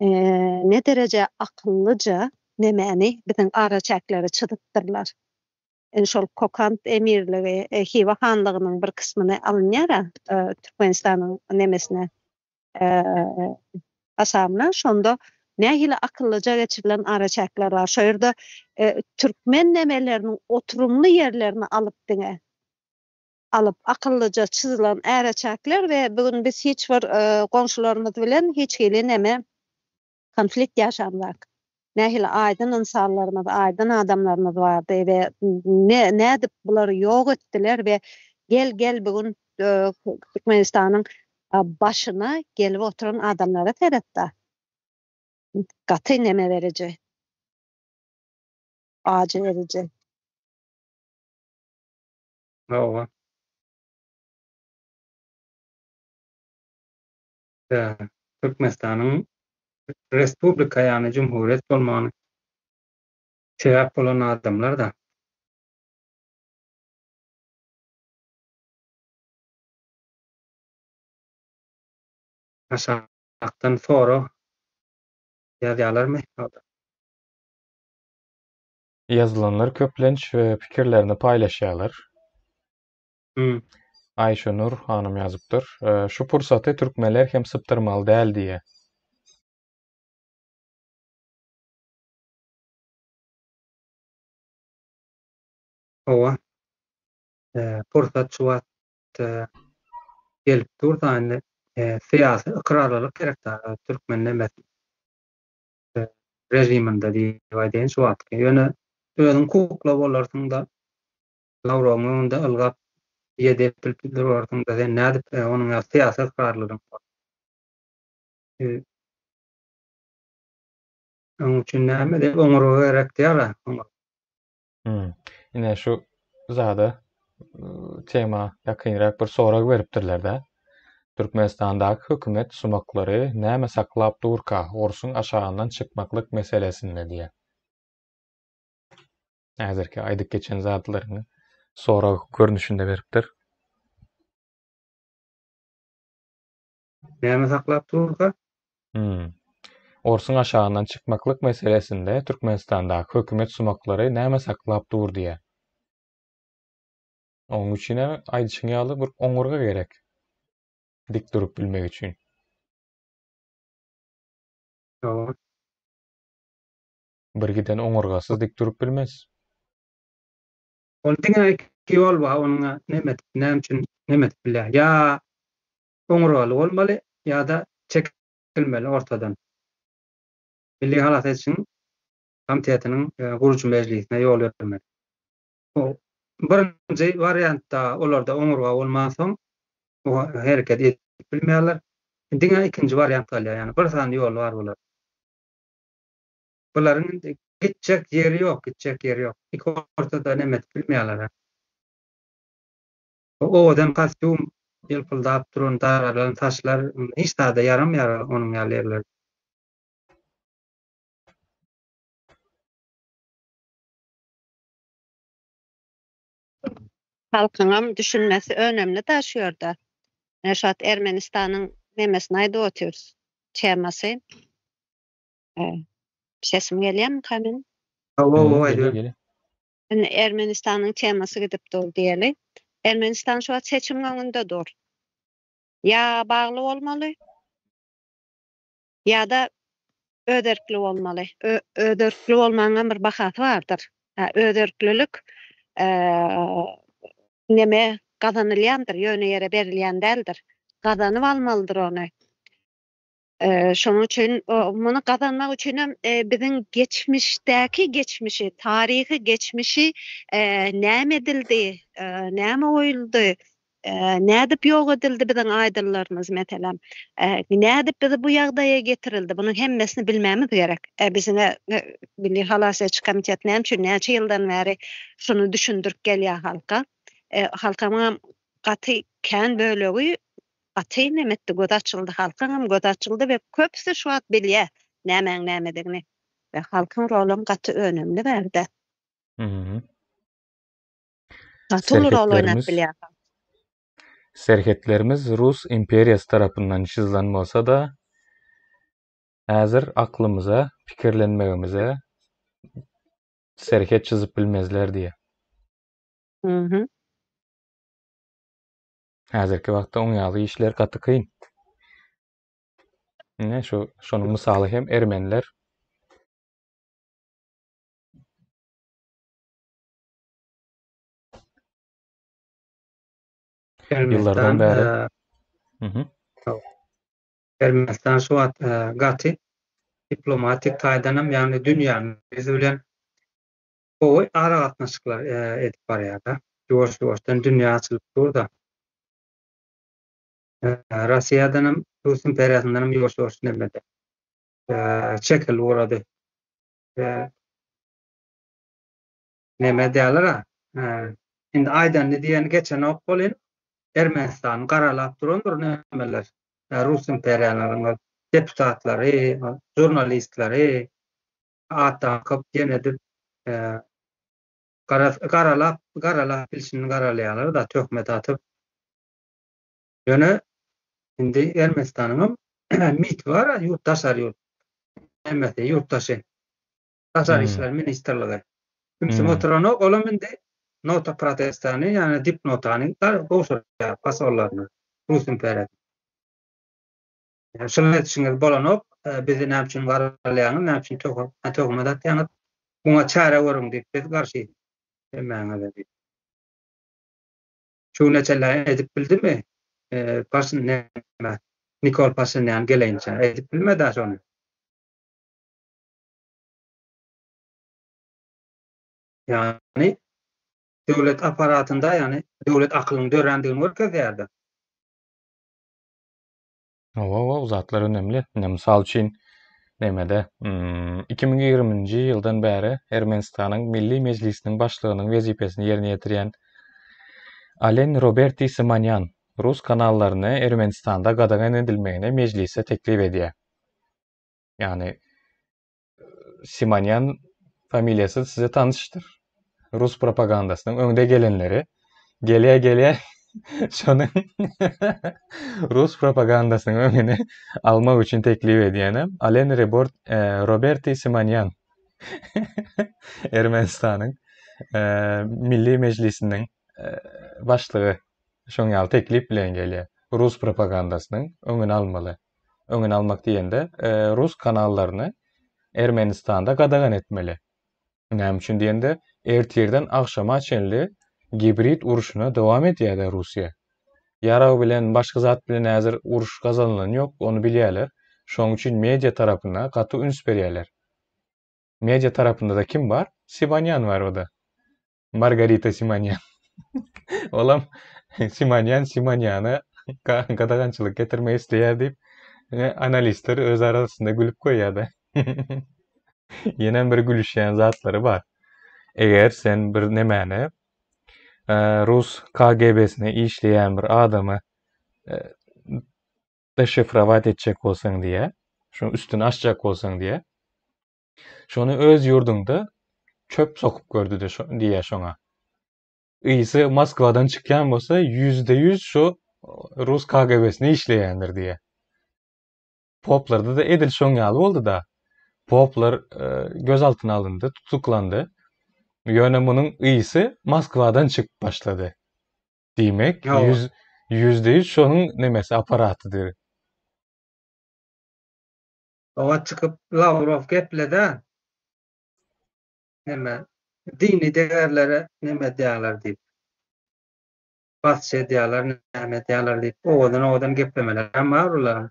ne dereje akyllyja nemäni biziň araçäkleri çyzypdyrlar. Indi şol Kokant emirligi, Hywa hanlygynyň bir kysmyny alynýar-a Türkmenistanyň nemesine hasabyna şonda nähili akyllyja geçirilen araçäkler bar. Şo ýerde türkmen nemeleriniň oturymly ýerlerini alyp diňe alyp akyllyja çyzylan äraçäkler we bu gün biz hiç bir goňşularymyz bilen hiç hili neme konflikt ýaşamzak. Nähili aýdyn ynsanlarymyz, aýdyn adamlarymyz bardy we ne nädip bulary ýok etdiler we gel gel bu gün Türkmenistanyň başyna gelip oturan adamlara seret-da. Gaty neme beriji. Ajy beriji. Hawa. Türkmenistanyň respublika ýagny jumhuriýet bolmagyny sebäp bolan adamlar-da. Aşakdan sorag ýazýarlarmy? Ýazylanlar köplenç pikirlerini paýlaşýarlar. Hmm. Aýşenur hanym ýazypdyr. Şu pursaty türkmenler hem sypdyrmaly däl diýýär. Hawa. Pursat şu wagt gelip dur-da indi syýasy ykrarlylyk gerek da türkmen nemesi režiminde diýip aýdaýyn şu wagtky. Ýöne özüň kukla bolarsyň-da, Lawrowyň öňünde ylgap ýedi epilip durarsyň-da, sen nädip onuň ýaly syýasy ykrarlylygyň bar. Onuň üçin näme diýip oňurga gerek diýýär-ä. Hmm. Ine şu zada tema ýakynrak bir sorag beripdirler-de. Türkmenistandaky hökümet sumaklary näme saklap durka orsuň aşagyndan çykmaklyk meselesinde diýýär. Häzirki aýdyp geçen zatlaryňy sorag görnüşinde beripdir. Näme saklap durka? Hmm. Orsuň aşagyndan çykmaklyk meselesinde Türkmenistandaky hökümet sumaklary näme saklap dur diýýär. Onuň üçin hem aýdyşyň ýaly bir oňurga gerek. Dik durup bilmek üçin. Dogry. Bir giden oňurgasyz dik durup bilmez. Ol diňe iki ýol bar onuň neme edip, näme üçin neme edip bilýär. Ýa oňurgaly bolmaly ýa-da çekilmeli ortadan. Milli halas edişiň komitetiniň gurujy mejlisine ýol bermeli. Birinji wariantda olarda oňurga bolmansoň hereket edip bilmeýärler. Diňe ikinji wariant galýar. Ýagny bir sany ýol bar bular. Bularyň indi gitjek ýeri ýok, gitjek ýeri ýok. Iki ortada neme edip bilmeýärler. Owadan kostýum, ýylpyldap duran daralan saçlar hiç zada ýaramaýar onuň ýaly ýerlerde. Halkyňam düşünmesi önemli-da şu ýerde. Ine şu wagt Ermenistanyň nemesini aýdyp otyrys, temasy. Sesim gelýärmika meniň? Hawa, hawa, aýdyber. Indi Ermenistanyň temasy gidip dur diýeli. Ermenistan şu wagt seçimiň öňünde dur. Ýa bagly bolmaly, ýa-da özerkli bolmaly. Özerkli bolmagyňam bir bahasy bardyr. Özerklilik neme gazanylýandyr, ýöne ýere berilýän däldir. Gazanyp almalydyr ony. Şonuň üçin muny gazanmak üçinem biziň geçmişdäki geçmişi, taryhy geçmişi näme edildi, näme goýuldy, nädip ýok edildi biziň aýdynlarymyz meselem, nädip bizi bu ýagdaýa getirildi, bunuň hemmesini bilmämiz gerek. Biziň Milli halas ediş komitet näme üçin näçe ýyldan bäri şuny düşündirip gelýär halka. Halkamyňam gaty kän bölegi Gaty nemetdi gözi açyldy halkyňam gözi açyldy we köpüsi şu wagt bilýä nämäň nämedigini we halkyň rolam gaty önemli bärde. Gaty uly rol oýnap bilýär halk. Serhetlerimiz Rus imperiýasy tarapyndan çyzylan bolsa-da, häzir aklymyza, pikirlenmegimize serhet çyzyp bilmezler diýýär. Häzirki wagtda oň ýaly işler gaty kyn. Ine şu şonuň mysaly hem ermeniler. Ýyllardan bäri. Mhm. Ermenistan şu wagt gaty diplomatik taýdan hem, ýagny dünýäniň ýüzi bilen gowy aragatnaşyklar edip barýar-da. Ýuwaş-ýuwaşdan dünýä açylyp dur-da. Russiýadanam, Rus imperiýasyndanam ýuwaş-ýuwaş nemede çekilip ugrady. Neme diýerler-ä, indi aýdanyny diýeni geçenok welin, Ermenistany garalap durandyr nemeler, rus imperiýalaryň ol deputatlary, ol žurnalistleri at dakyp, ýene edip, garaz, garalap, garalap bilşini garalaýarlar-da, töhmet atyp. Ýöne indi Ermenistanyňam MIT bar-a, ýurt, daşary ýurt nemesi, ýurtdaşy. Daşary işler ministrligi. Ümsüm oturanok, olam indi nota protestany, ýagny dipnotany gowşurýar posollaryna, rus imperiýasyna. Ýagny şuny etişiňiz bolanok, bizi näme üçin garalaýaňyz, näme üçin töhmet atýaňyz, muňa çäre görüň diýip biz garşy hemmäňize diýip. Şu güne çenli edip bildimi? Paşin näme? Nikol Paşinýan geleýinçä edip bilmedi-ä şony. Ýagny döwlet apparatynda, ýagny döwlet akylyň dörändigini görkezýärdi. Hawa, hawa, bu zatlar önemli. Ine, mysal üçin, nemede, 2020-nji ýyldan bäri Ermenistanyň Milli Mejlisiniň başlygynyň wezipesini ýerine ýetirýän Alen Roberti Simonýan rus kanallaryny Ermenistanda gadagan edilmegini mejlise teklip edýär. Ýagny Simonýan familiýasy size tanyşdyr. Rus propagandasynyň öňde gelenleri gelýär gelýär şonuň rus propagandasynyň öňüni almak üçin teklip edýänem Alen Rebort e, Roberti Simonýan Ermenistanyň e, Milli Mejlisiniň e, başlygy şoň ýaly teklip bilen gelýär. Rus propagandasynyň öňüni almaly. Öňüni almak diýende, rus kanallaryny Ermenistanda gadagan etmeli. Näme üçin diýende, ertirden agşama çenli gibrid urşuna dowam edýär-de Russiýa. Ýarag bilen, başga zat bilen häzir uruş gazanylany ýok, ony bilýärler. Şonuň üçin media tarapyna gaty üns berýärler. Media tarapynda-da kim bar? Simonýan bar o-da. Margarita Simonýan. Olam Simonýan Simonýana gadagançylyk getirmek isleýär diýip, analistler öz arasynda gülüp goýýar-da. Ýenem bir gülüşýän zatlary bar. Eger sen bir nemäni rus KGB-sine işleýän bir adamy deşifrowat etjek bolsaň diýýär, şonuň üstüni açjak bolsaň diýýär, Şony öz ýurduňda çöp sokup gördi diýýär şoňa. Ysy Moskwadan çykýan bolsa 100% şu rus KGB-sine işleýändir diýýär. Poplarda-da edil şoň ýaly boldy-da. Poplar e, göz altyna alyndy, tutuklandy. Ýöne munuň ysy Moskwadan çykyp başlady. Diýmek, 100 şonuň nemesi apparatydyr. Oňa çykyp Lawrow gepledi. Neme dini degerlere neme edýärler diýip. Basyş edýärler, näme edýärler diýip, owadan-owadan geplemeler hem bar bularyň.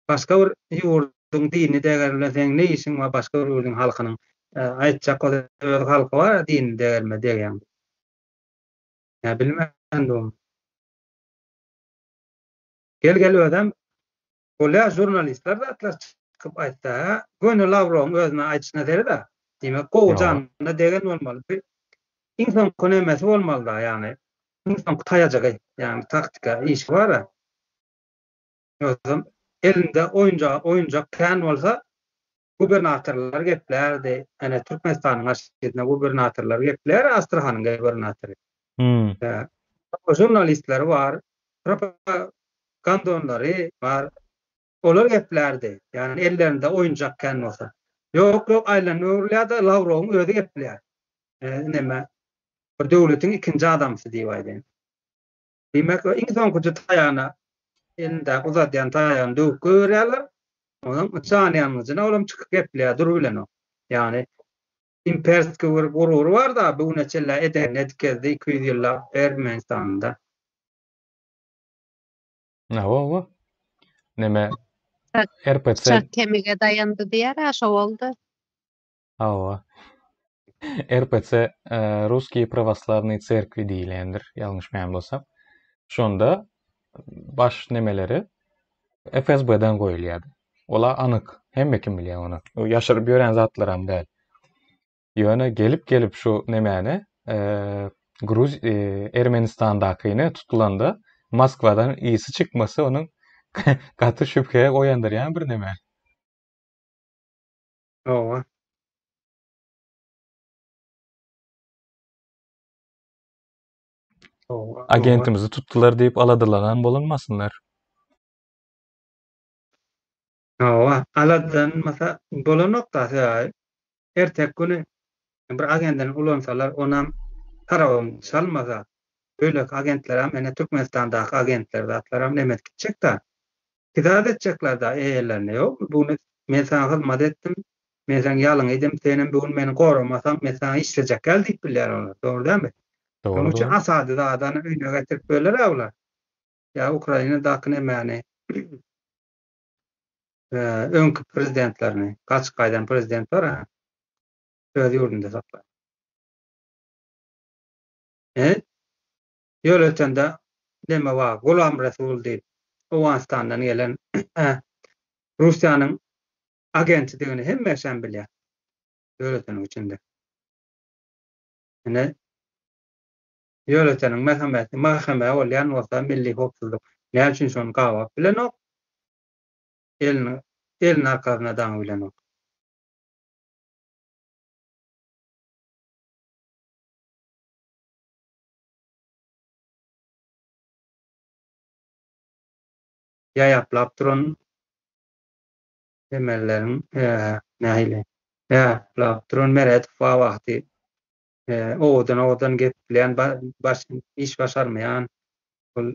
Başga bir ýurduň dini degeri bilen seň ne işiň bar, başga bir ýurduň halkynyň aýtjak bolsa öz halky bar, dini degerime degýäň. Ýa bilmän durun. Gel gel özem bolýar žurnalistler zatlar çykyp aýtsa hä göni Lawrowyň özüne aýdyşyna seredä diýmek gowy janyna degen bolmaly bir iň soňky nemesi bolmalyda ýagny iň soňky taýajygy ýagny taktika işi bara ýogsam elinde oýunjak oýunjak kän bolsa gubernatorlar geplärdi ene Türkmenistanyň aşyna gubernatorlar geplär Astrahanyň gubernatory Hmm. Žurnalistleri bar, propagandonlary bar. Olar geplärdi. Ýagny ellerinde oýunjak kän bolsa. Ýok, ýok, aýlanyp öwrülýär-de, Lawrowyň özi gepleýär. Neme? Bir döwletiň ikinji adamsy diýip aýdaýyn. Diýmek, iň soňkuja taýagyna elindäki uzadýan taýagyny döwüp goýberýärler. Onuň jan ýangyjyna olam çykyp gepleýär, durubilenok. Ýagny Imperski bir gurury bar-da, bu güne çenli edenini edip gezdi 200 ýyllap Ermenistanda. Hawa, hawa. Neme RPC Bıçak kemige daýandy diýer-ä, şo boldy. Hawa. RPC Russkiý Prawoslavnyý Tserkwi diýilýändir, ýalňyşmaýan bolsam. Şonda baş nemeleri FSB-den goýulýardy. Ola anyk. Hemme kim bilýär ony. O ýaşyryp ýören zatlaram däl. Ýöne gelip-gelip şu nemäni Gruz Ermenistandakyny tutulanda Moskwadan ysy çykmasy onuň gaty şübhe oýandyrýan bir neme. Hawa. Agentimizi tutdular diýip aladalanan bolunmasynlar. Hawa, aladanmasa bolanok-da, sebäbi erteki güni bir agendini ulansalar, onam tarabyn çalmasa, beýleki agentlerem ene Türkmenistandaky agentler zatlaram neme edip gitjek-dä. Pidad etjekler-dä eýelerine, ýok, bu gün men saňa hyzmat etdim, men seň ýalyňy idim, senem bu gün meni goramasaň, men saňa işlejek däl diýip bilýär olar, dogry dälmi? Şonuň üçin Asady zadany öýüne getirip böler-ä bular. Ýa Ukrainadaky nemäni, öňki prezidentlerini, gaçyp gaýdan prezident bar-a, öz ýurdunda saklar. E, Ýöretende neme bar, Gulam Resul diýip, Owganystandan gelen Russiýanyň agentidigini hemme kişem bilýär. Ýöreteniň içinde. Ine, ýöreteniň MHM-si, MHM bolýan bolsa milli howpsuzlyk näme üçin şony gabap bilenok? Elini, elini arkasyna daňyp bilenok. Ýaýaplap duran emelleriň nähili ýaýaplap duran Meredow bar wagty owadan-owadan gepleýän baş iş başarmaýan ol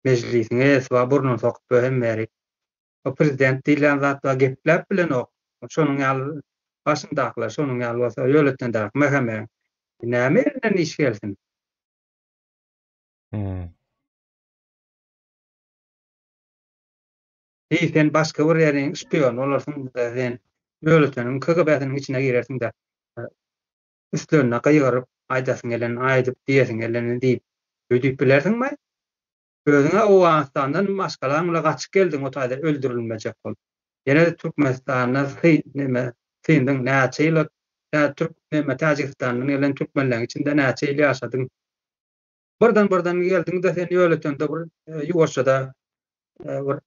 mejlisiň eýesi bar burnuny sokup hemme ýeri o prezident diýilýän zat bar gepläp bilenok şonuň ýaly başyndakylar şonuň ýaly bolsa ýöletdendäki MHM näme elinden iş gelsin. Hmm. Heý, sen başga bir ýeriň şpiony bolarsyň-da, sen Ýöleteniň KGB-siniň içine girersiň-de, üstlerine gygyryp, aýdasyň gelenini aýdyp, diýesiň gelenini diýip, öýdüp bilersiňmi? Özüň-ä Owganystandan maşgalaň bilen gaçyp geldiň o taýda öldürilmejek bolup. Ýene-de Türkmenistanda sy neme syndyň näçe ýyl tä türk neme Täjigistandan gelen türkmenleň içinde näçe ýyl ýaşadyň. Birden birden geldiň-de sen Ýöletende bir ýuwaşjada bir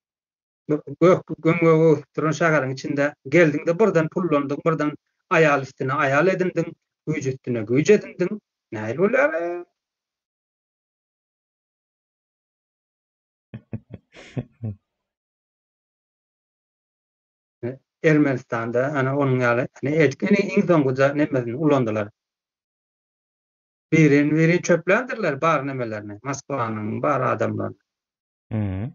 gök göm-gök öwsüp duran şäheriň içinde geldiň-de birden pullandyň, birden aýal üstüne aýal edindiň, güýç üstüne güýç edindiň. Nähili bolýar-eý? Ermenistanda ana onuň ýaly ine ine iň soňkuja nemesini ulandylar. Birin birin çöpländirler bar nemelerini, Moskwanyň bar adamlaryny. Mhm.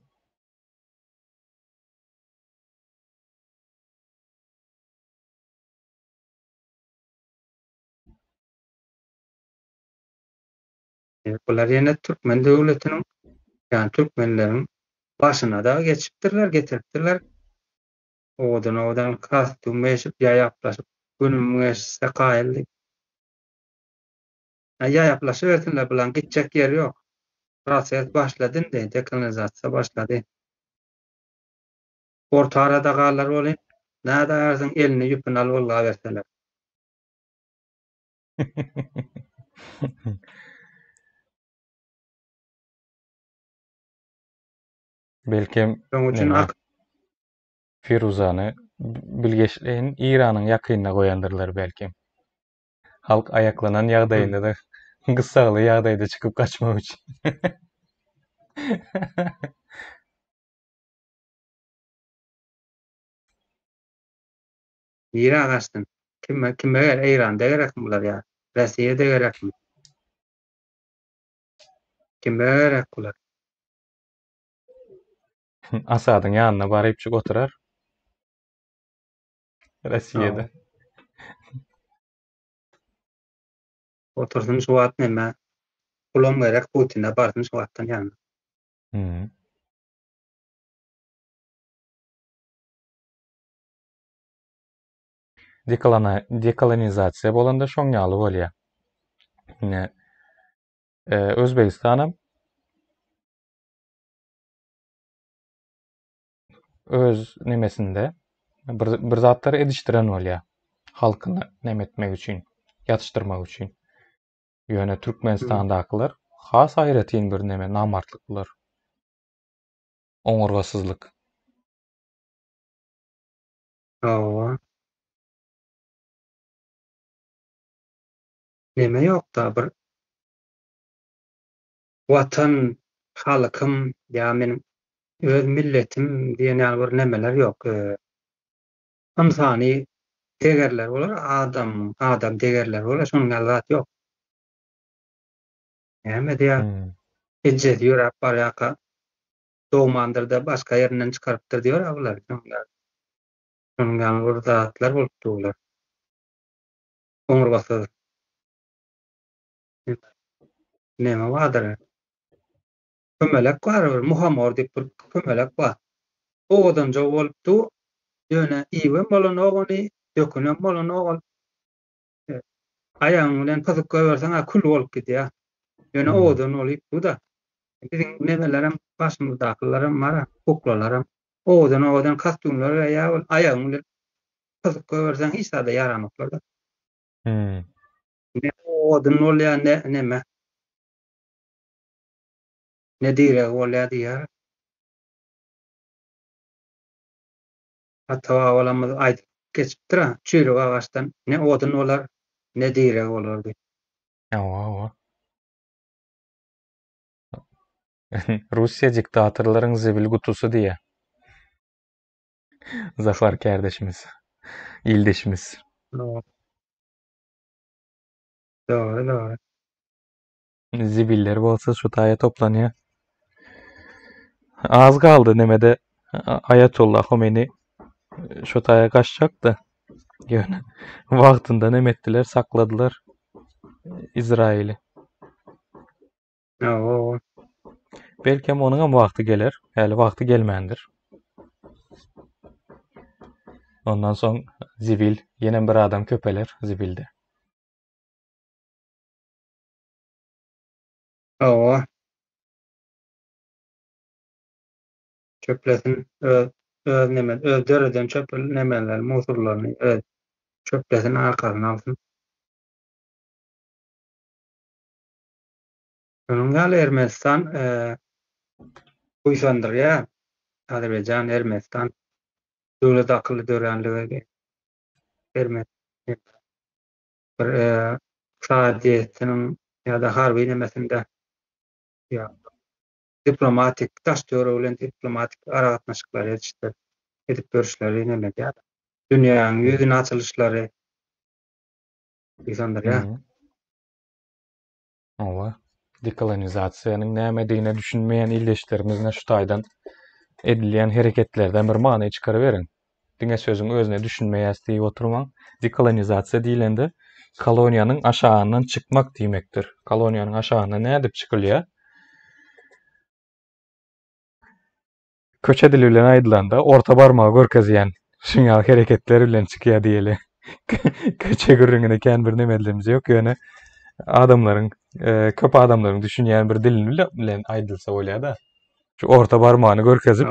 Bular ýene türkmen döwletiniň, ýagny türkmenleriň başyna-da geçipdirler, getiripdirler. Owadan-owadan kostýum geýşip, ýaýaplaşyp, günüm geçse kaýyl diýip. Ýaýaplaşybersinler, bulaň gitjek ýeri ýok. Proses başlady indi, dekolonizasiýa başlady. Orta arada galar welin, nädäýersiň, elini ýüpüni alyp ylgaberseler. Belkem Şonuň üçin ak Firuzany bilgeşleýin Iranyň ýakynynda goýandyrlar belki. Halk aýaklanan ýagdaýynda-da gyssagly ýagdaýda çykyp gaçmak üçin. Nirä gaçsyn? Kime kime gerek? Eýranda gerekmi bular ýa Rossiýada gerekmi? Kime gerek bular? Asadyň ýanyna barypjyk oturar. Rossiýada. Otursyn şu wagt neme? Pulam gerek Putine barsyn şu wagtdan ýanyna. Hmm. Dekolonizasiýa bolanda şoň ýaly bolýar. Ine, e, Özbegistanam öz nemesinde. Bir bir zatlar edişdiren bolýar. Halkyny näme etmek üçin, ýatyşdyrmak üçin. Ýöne Türkmenistandakylar has aýratyn bir neme namartlyk bular. Oňurgasyzlyk. Hawa. Neme ýokda bir Watan, halkym ýa meniň öz milletim diýen ýaly bir nemeler ýok. Ynsany degerler bolar, adam, adam degerler bolar, şonuň ýaly zat ýok. Näme diýýär? Ejesi ýöräp barýarka dogmandyr-da başga ýerinden çykarypdyr diýýär-ä bular. Şonuň ýaly bir zatlar bolup durlar. Oňurgasyz. Neme bardyr? Kömelek bar bir, muhamor diýip bir kömelek bar. Owadanja bolup dur. Ýöne iýibem bolanok ony, dökünem bolanok ol. Aýagyň bilen pyzyp goýberseň-ä kül bolup gidýär. Ýöne owadan bolup dur-da. Biziň nemelerem, başymyzdakylaram bar-a, kuklalaram. Owadan-owadan kostýumlar geýýär ol, aýagyň bilen pyzyp goýberseň hiç zada ýaranoklar-da. Ne odun bolýar, ne neme. Ne diregi bolýar diýýär. Ata-babalarymyz aýdyp geçipdir-ä, çüýrük agaçdan ne odun bolar, ne direg bolar diýip. Hawa, hawa. Russiýa diktatorlaryň zibil gutusy diýýär. Zafar kärdeşimiz, ildeşimiz. Dogry, dogry. Zibiller bolsa şu taýa toplanýar. Az galdy nemede Ayatollah Khomeini şu taýa gaçjakdy. Ýöne wagtynda neme etdiler, sakladylar Izraili. Hawa. Belkem onuň hem wagty geler. Häli wagty gelmändir. Ondan soň zibil, ýene bir adam köpeler zibilde. Hawa. Çöplesin öz öz neme öz döreden çöp nemeler musurlaryny öz çöplesin arkasyna alsyn. Şonuň ýaly Ermenistan buýsandyrýar. Azerbaýjan, Ermenistan döwlet akyly döränligi Ermenistan bir ykdysadyýetiniň ýa-da harby nemesinde ýa diplomatik daş-töwerek bilen diplomatik aragatnaşyklary edişler, edip görüşleri neme edýär. Dünýäniň ýüzüne açylyşlary buýsandyrýar. Hawa, dekolonizasiýanyň nämedigine düşünmeýän ildeşlerimizine şu taýdan edilýän hereketlerden bir many çykaryberiň. Diňe sözüň özüne düşünmeýäs diýip oturmaň. Dekolonizasiýa diýlende koloniýanyň aşagyndan çykmak diýmekdir. Koloniýanyň aşagyndan nädip çykylýar? Köçe dili bilen aýdylanda, orta barmagy görkezýän şuň ýaly hereketler bilen çykýar diýeli. Köçe gürrüňine kän bir neme edilimiz ýok, ýöne adamlaryň, e, köp adamlaryň düşünýän bir dilini bilen aýdylsa bolýar-da. Şu orta barmagyny görkezip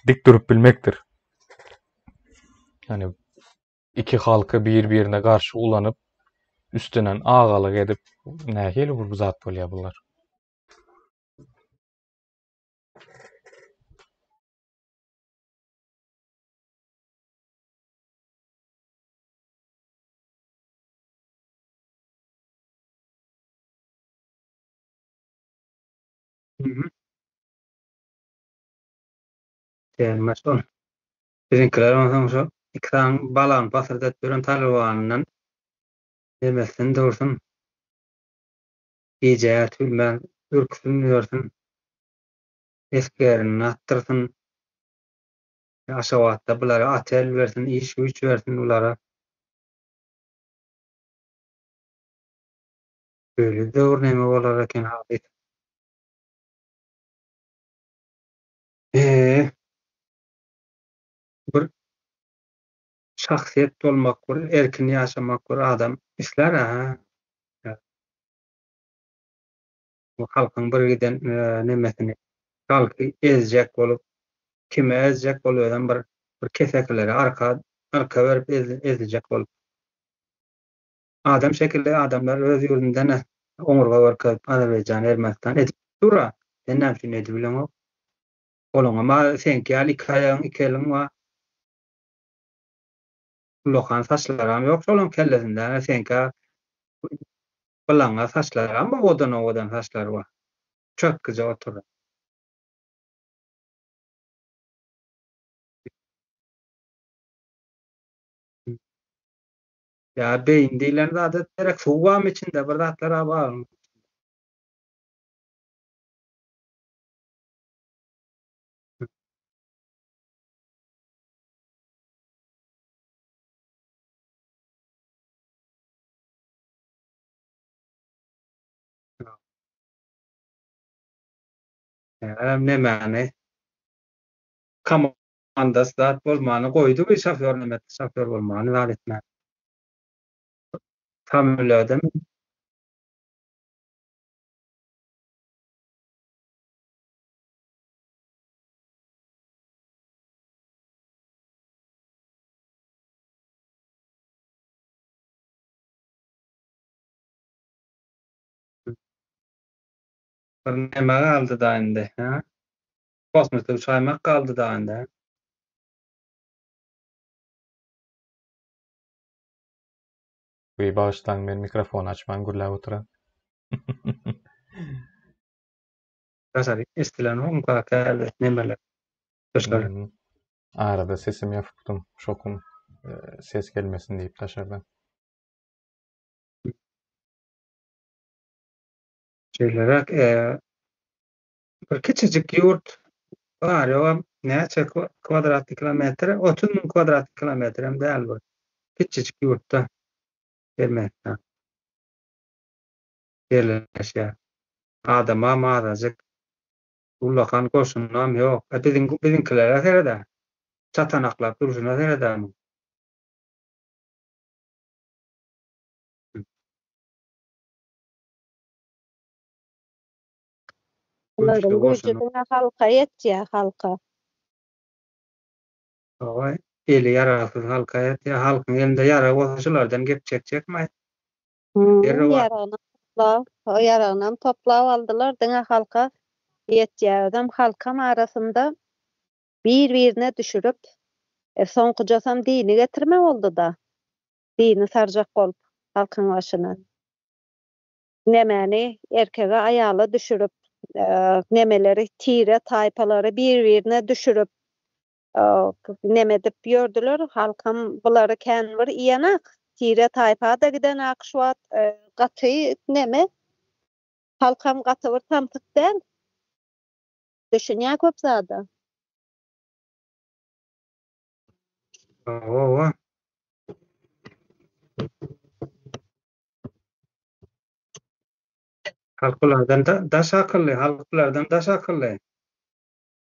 dik durup bilmekdir. Ýani iki halky bir-birine garşy ulanyp, üstünden agalyk edip, nähili bir zat bolýar bular? Tema şol. Biziňkiler onsoň şo iki sany balany pasyrdadyp ýören talybanyndan nemesin dursun. Gije ýatybilmän ürküsün ýörsün. Esgerini atdyrsyn. Aşgabatda bulara otel bersin, iş-güýç bersin bulara. Öýli döwür neme bolar eken halyt. Eee. Bir şahsyýet bolmak, bir erkin ýaşamak bir adam islär-ä. Bu halkyň bir giden nemesini halky ezjek bolup, kime ezjek bol özem bir. Bir kesekilere arka arka berip eziljek bolup. Adam şekilli adamlar öz ýurdunda oňurga görkezip Azerbaýjan, Ermenistan edip dur-a. Sen näme üçin edibileňok? Olaňam seňki ýaly iki aýagyň, iki eliň bar. Ullakan saçlaram ýok şolaň kellesinde. Seňkä bylaňa saçlaram owadan-owadan saçlary bar. Çökgüje oturan. Ýa beýin diýlen zada derek suw barmy içinde bir zatlar-a bar. Ýa nemäni komandasy zat bolmany goýdy bu şofýor neme şofýor bolmany zat etmän. Samolýodam Bir neme galdy da indi, hä? Kosmosda uçaýmak galdy da indi. Wiý bagyşlaň men mikrofony açman gürläp oturan. Daşary eşdilenokmyka käbir nemeler. Sözler. Hmm. Arada sesim ýapypdym. Şokum e, ses gelmesin diýip daşardan. Şeýleräk e, bir kiçijik ýurt bar ýogam näçe kwadrat kilometr? 30 müň kwadrat kilometr hem däl bir. Kiçijik ýurtda Ermenistan ýerleşýär. Adamam azajyk. Ullakan goşunam ýok. E biziň biziňkilere sered-ä. Çatanaklap durşuna sered-ä muň. Bularyň güýji diňe halka ýetýär, halka. Hawa, eli ýaragsyz halka ýetýär. Halkyň elinde ýarag bolsa şulardan gep çekjekmi? Ýaragynam toplap, ýaragynam toplap aldylar, diňe halka ýetýär. Özem halkam arasynda bir-birine düşürip, e, soňkujasam dini getirme boldy-da. Dini sarjak bolup halkyň başyna. Nemäni erkege aýala düşürip, nemeleri tire taýpalary bir-birine düşürip neme edip ýördüler. Halkam bulary kän bir iýenak. Tire taýpa-da gidenak şu wagt gaty neme. Halkam gaty bir samsyk däl. Düşünýär köp zada. Hawa. Halk bulardan daş akylly, halk bulardan daş akylly.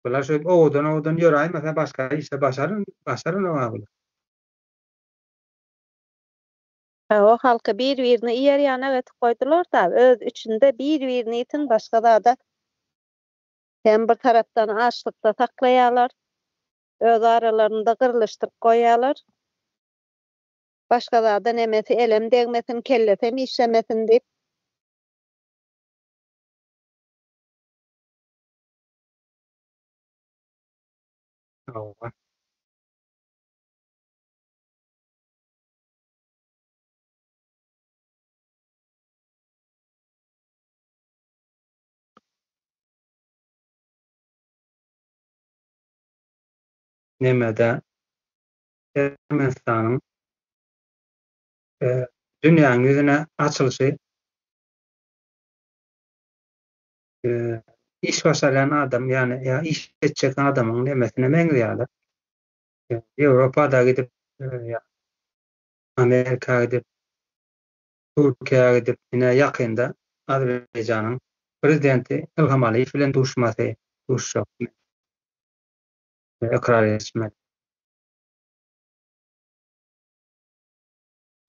Bular şöýdüp owadan-owadan ýöräýmese başga işe başaryn, başarynok-a bular. Hawa, halky bir-birini iýer ýanak etip goýdular-da, öz içinde bir-birini iýsin, başga zada hem bir tarapdan açlykda saklaýarlar, öz aralarynda gyrlyşdyryp goýýarlar. Başga zada nemesi elem degmesin, kellesem işlemesin diýip. Hawa. Nemede Ermenistanyň dünýäniň ýüzüne açylyşy iş başarýan adam, ýagny ýa iş etjek adamyň nemesine meňzeýärler. Ýewropada gidip, ýa Amerika gidip, Türkiýä gidip, ine ýakynda Azerbaýjanyň prezidenti Ilham Aliýew bilen duşmasy, duşuşak ykrar etmek.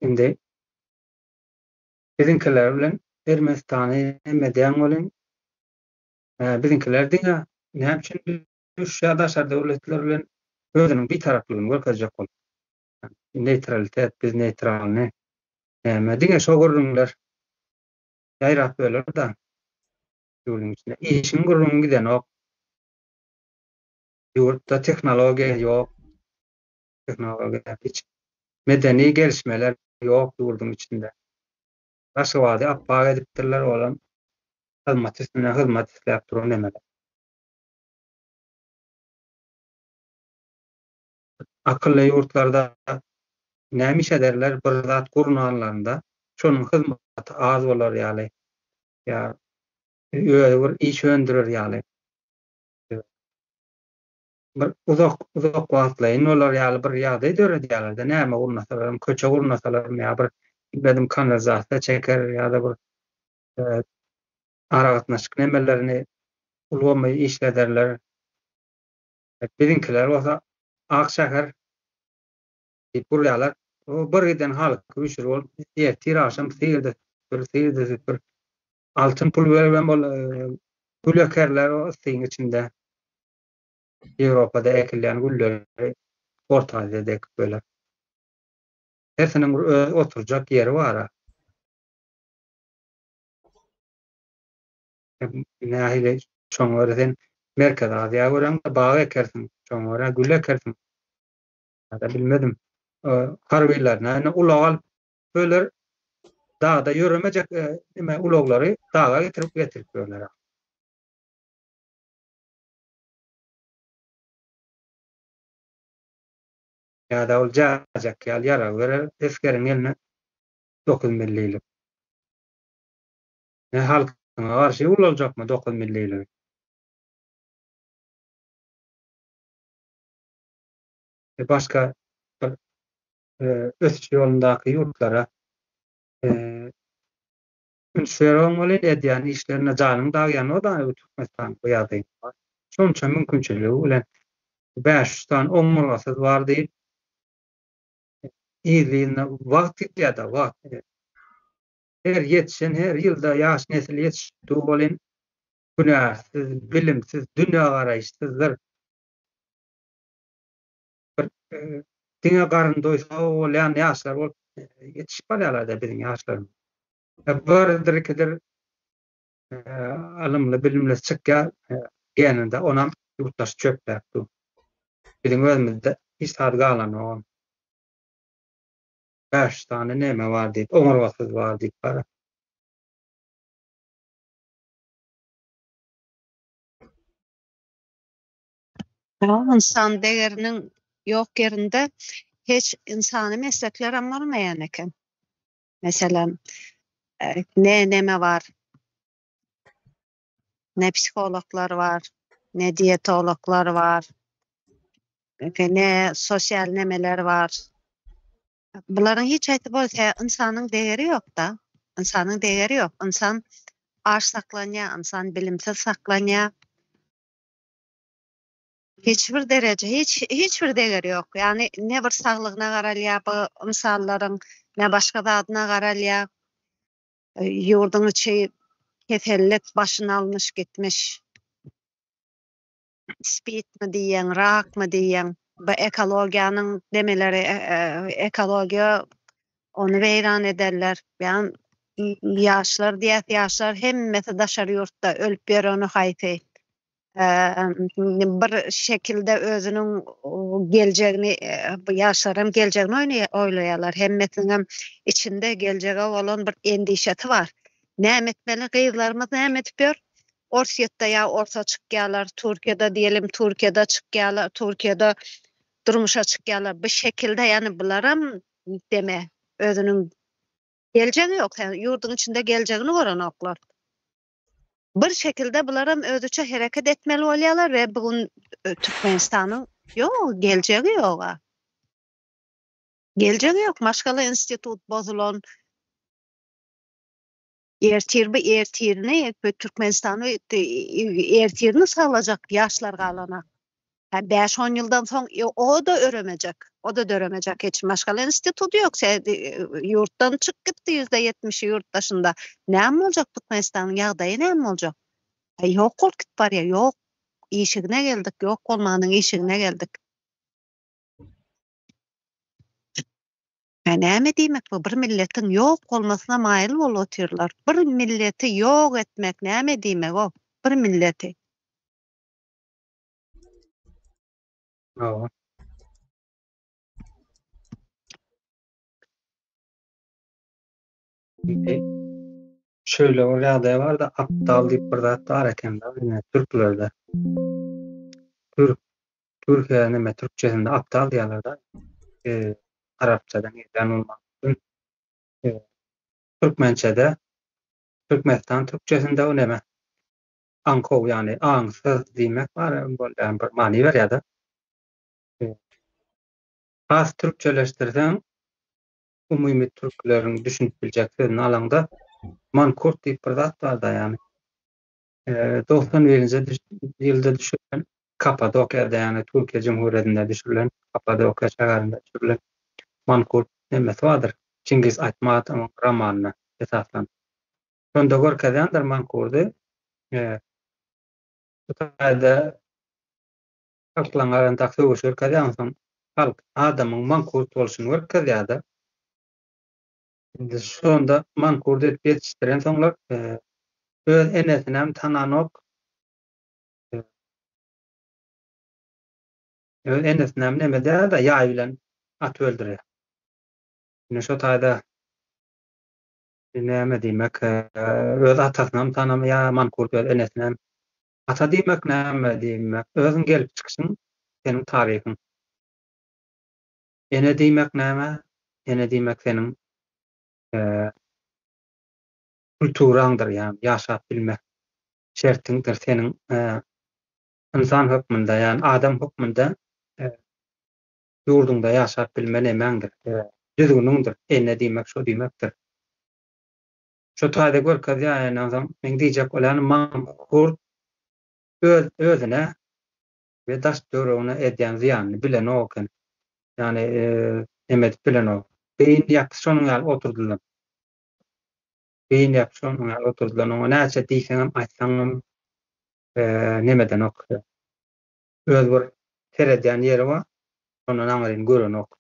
Indi biziňkiler bilen Ermenistany neme edýäň welin, biziňkiler diňe näme üçin duşýar daşary döwletler bilen? Özüniň bitaraplygyny görkezjek bolup. Neýtralitet, biz neýtralny. Näme, diňe şo gürrüňler ýaýrap böler-de ýurduň içinde. Işiň gürrüňi gidenok. Ýurtda tehnologiýa ýok. Tehnologiýa hiç. Medeni gelişmeler ýok ýurduň içinde. Aşgabady apbak edipdirler, olam hyzmat üstüne hyzmat isläp duran nemeler. Akylly ýurtlarda näme iş ederler, bir zat gurnanlarynda şonuň hyzmaty az bolar ýaly ýa özi bir iş öndürer ýaly bir uzak uzak wagtlaýyn bolar ýaly bir ýagdaý döredýärler-de, näme gurnasalaram, köçe gurnasalaram ýa bir bilmedim kanalizasiýa çeker ýa-da bir aragatnaşyk nemelerini ulgamy işlederler. Biziňkiler bolsa ak şäher diýip gurýarlar. O bir giden halky hüşür bolup, ertir agşam syr-da süpür, syr-da süpür. Altyn pul beribem ol gül ekerler o yssyň içinde. Ýewropada ekilýän gülleri Orta Aziýada ekip böler. Hersiniň bir öz oturjak ýeri bar-a. Nähili şoňa görä sen Merkezi Aziýa göräňde bag ekersiň, şoňa görä gül ekersiň. Ýa-da bilmedim. Harbylaryna indi ulag alyp böler, dagda ýöremejek nime ulaglary daga getirip getirip böler. Ýa-da ol jäjek ýaly ýarag berer esgeriň eline 9 millilik. Ne halkyňa garşy ulaljakmy 9 milliligi? E başga bir e, ösüş ýolundaky ýurtlara e, üns berip welin edýän işlerine janyň dag ýanok da Türkmenistan bu ýagdaý. Şonça mümkinçiligi bilen 500 sany oňurgasyz bar diýip yzly-yzyna wagt gidýär-de, wagt. Her ýetişen, her ýylda ýaş nesil ýetişip dur welin, hünärsiz, bilimsiz, dünýägaraýyşsyzdyr. Bir diňe garyn doýsa bolýan ýaşlar bolup ýetişip barýarlar-da biziň ýaşlarymyz. Birdir, ikidir ylymly, bilimlisi çykýar, geninde onam ýurtdaş çöpläp dur. Biziň özümizde hiç zat galanok. Bäş sany neme bar diýip, oňurgasyz bar diýip bara. Ynsan degeriniň ýok ýerinde hiç ynsany mesleklerem bolmaýan eken. Meselem, ne neme bar? Ne psihologlar bar, ne dietologlar bar, ne sosial nemeler bar. Bularyň hiç haýsy bolsa ynsanyň degeri ýok-da. Ynsanyň degeri ýok. Ynsan aç saklanýar, ynsan bilimsiz saklanýar. Hiç bir dereje, hiç hiç bir degeri ýok. Ýagny ne bir saglygyna garalýar bu ynsanlaryň, ne başga zadyna garalýar. Ýurduň içi kesellik başyny almyş gitmiş. Spidmi diýýäň, rakmy diýýäň, bu ekologiýanyň nemeleri, ekologiýa ony weýran ederler. Ýa ýaşlar diýýäs, ýaşlar hemmesi daşary ýurtda ölüp ýöreni haýsy. Bir şekilde özüniň geljegini, bu ýaşlaram geljegini oýlaýarlar. Hemmesiniňem içinde geljege bolan bir endişesi bar. Näme etmeli, gyzlarymyz näme edip ýör? Orsýetde ýa orsa çykýarlar, Türkiýede diýelim, Türkiýede çykýarlar, Türkiýede durmuşa çykýarlar. Bu şekilde ýagny bularam deme özüniň geljegi ýok, ýurduň içinde geljegini görenoklar. Bir şekilde bularam özüçe hereket etmeli bolýarlar we bu gün e, Türkmenistanyň ýok, geljegi ýok. Geljegi ýok, maşgala institut bozulan. Ertir bu ertirini Türkmenistany ertirini saglajak ýaşlar galana. Ha 5-10 ýyldan soň e, o-da öremejek. O-da döremejek hiç maşgala instituty ýok. E, ýurtdan çyk gitdi %70-i ýurt daşynda. Näme boljak Türkmenistanyň ýagdaýy näme boljak? E, ýok bolup gidip barýar. Ýok. Işigine geldik. Ýok bolmanyň işigine geldik. Hä näme diýmek bu bir milletiň ýok bolmasyna maýyl bolup otyrlar. Bir milleti ýok etmek näme diýmek o bir milleti. Hawa. Indi şeýle bir ýagdaý bar-da, apdal diýip bir zat bar eken-de, ine, türklerde. Türk, Türkiýe neme türkçesinde apdal diýýärler-de. E, arapçadan gelýän bolmagy mümkin. E, türkmençede, Türkmenistan türkçesinde o neme? Aňkow, ýagny aňsyz diýmek bar, bolýan bir many berýär-de. E, has türkçeleşdirseň, umumy türkleriň düşünip biljek sözüni alaňda, mankurt diýip bir zat bar-da, ýagny. 91-nji ýylda düşürilen Kapadokiýada, ýagny Türkiýe Jumhuriýetinde düşürilen Kapadokiýa şäherinde düşürilen Mankurt nemesi bardyr. Çingiz Aýtmatowyň romanyna esaslanyp. Şonda görkezýändir Mankurdy. Bu taýda halklaryň arasyndaky söweşi görkezýär, onsoň halk adamyň mankurt bolşuny görkezýär-de. Indi şonda mankurt edip ýetişdirensoňlar, öz enesinem tananok. Öz enesinem neme edýär-de, ýaý bilen atyp öldürýär. Indi şo taýda näme diýmek, öz atasynam tanamaýar, mankurt öz enesinem. Ata diýmek näme diýmek? Özüň gelip çykyşyň, seniň taryhyň. Ene diýmek näme? Ene diýmek seniň kulturaňdyr, ýagny ýaşap bilme şertiňdir, seniň ynsan hökmünde, ýagny adam hökmünde ýurduňda ýaşap bilme nemäňdir, düzgüniňdir. Ene diýmek şo diýmekdir. Şo taýda görkezýär, ýagny onsoň meň diýjek bolýanym mankurt öz özüne we daş töweregine edýän zyýanyny bilenok eken. Ýagny neme edip bilenok. Beýin ýapysy şonuň ýaly oturdylan. Beýin ýapysy şonuň ýaly oturdylan. Oňa näçe diýseňem, aýtsaňam neme edenok. Öz bir seredýän ýeri bar, şondan aňryny görenok.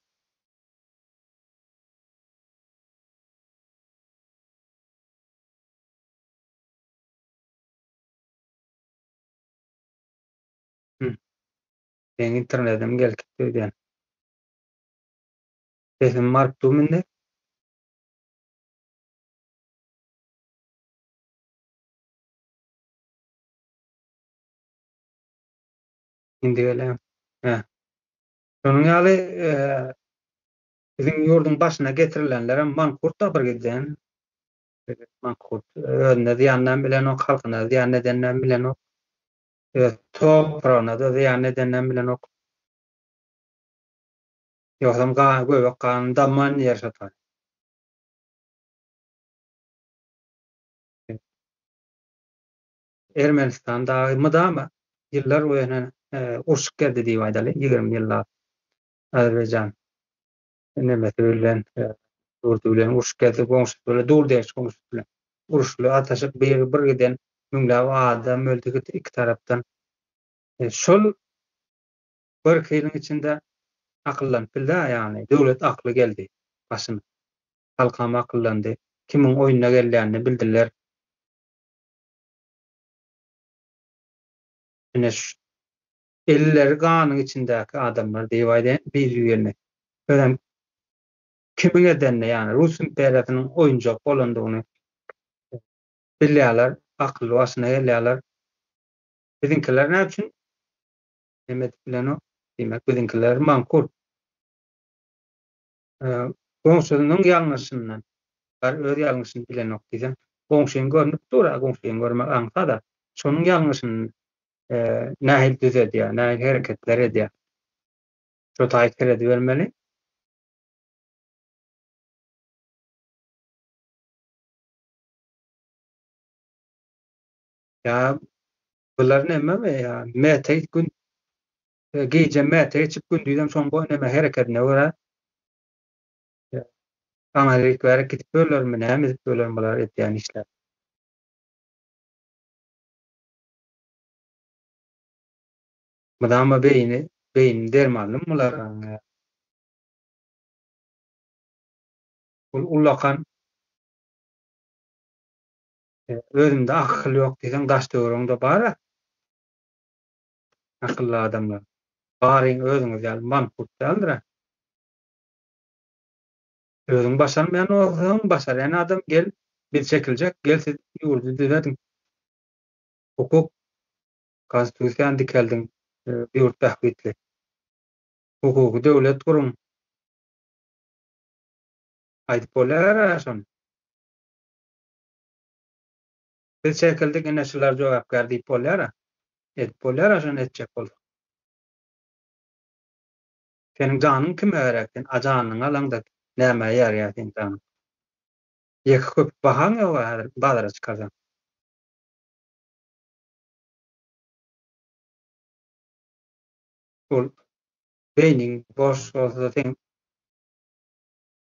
Meň internetim gelip gitdi öýdýän. Sesim baryp durmy indi? Indi gelýär. Hä. Şonuň ýaly, biziň ýurduň başyna getirilenlerem mankurt-da bir giden. Mankurt. Özüne zyýanynam bilenok, halkyna zyýan edeninem bilenok. Öz topragyna-da zyýan edeninem bilenok. Ýogsam gan, göbek ganyny damman ýer şo taý. Ermenistan dagy mydama ýyllar boýuna urşup geldi diýip aýdaly, 20 ýyllap Azerbaýjan nemesi bilen, ýurdy bilen urşup geldi, goňşusy bilen, dur degişli goňşusy bilen uruşly, ataşyp bir bir giden müňläp adam öldi iki tarapdan. Şol birki ýylyň içinde akyllanyp bildi, ýagny döwlet akly geldi başyna. Halkam akyllandy. Kimiň oýnuna gelýänini bildiler. Ine şu elleri ganyň içindäki adamlar diýip aýdaýyn bir-birini. Özem kimiň edenini, ýagny Rus imperiýasynyň oýunjak bolandygyny bilýärler, akylly başyna gelýärler. Biziňkiler näme üçin neme edip bilenok? Diýmek, biziňkiler mankurt. Goňşusynyň ýalňyşyndan, bar öz ýalňyşyny bilenok diýseň, goňşyň görnüp dur-a, goňşyňy görmek aňsat-a. Şonuň ýalňyşyny nähili düzedýär, nähili hereketler edýär. Şo taýy seredibermeli. Ýa bular nememi ýa mete gün Gije mete geçip gündizem şoň bu neme herekedine görä aňryk bärik gidip bölermi näme edip böler bular edýän işler. Mydama beýni beýni dermanlymy bular. Ol ullakan özümde akyl ýok diýseň daş-töweregiňde bar-a akylly adamlar. Baryň özüňiz ýaly mankurt däldir-ä. Özüň başarmaýan bolsaň, başarýan adam gel, biz çekiljek, gel siz ýurdy düzediň. Hukuk, konstitusiýany dikeldiň, ýurt bähbitli. Hukuky döwlet guruň. Aýdyp bolýar-a şony. Biz çekildik, ine şular jogapkär diýip bolýar-a. Edip bolýar-a şony etjek bolsaň. Seniň janyň kime gerek sen a janyňy alaňda nämä ýaraýar seň janyň. Ýeke köpük bahaň ýoga häzir bazara çykarsaň. Ol beýniň boş bolsa seň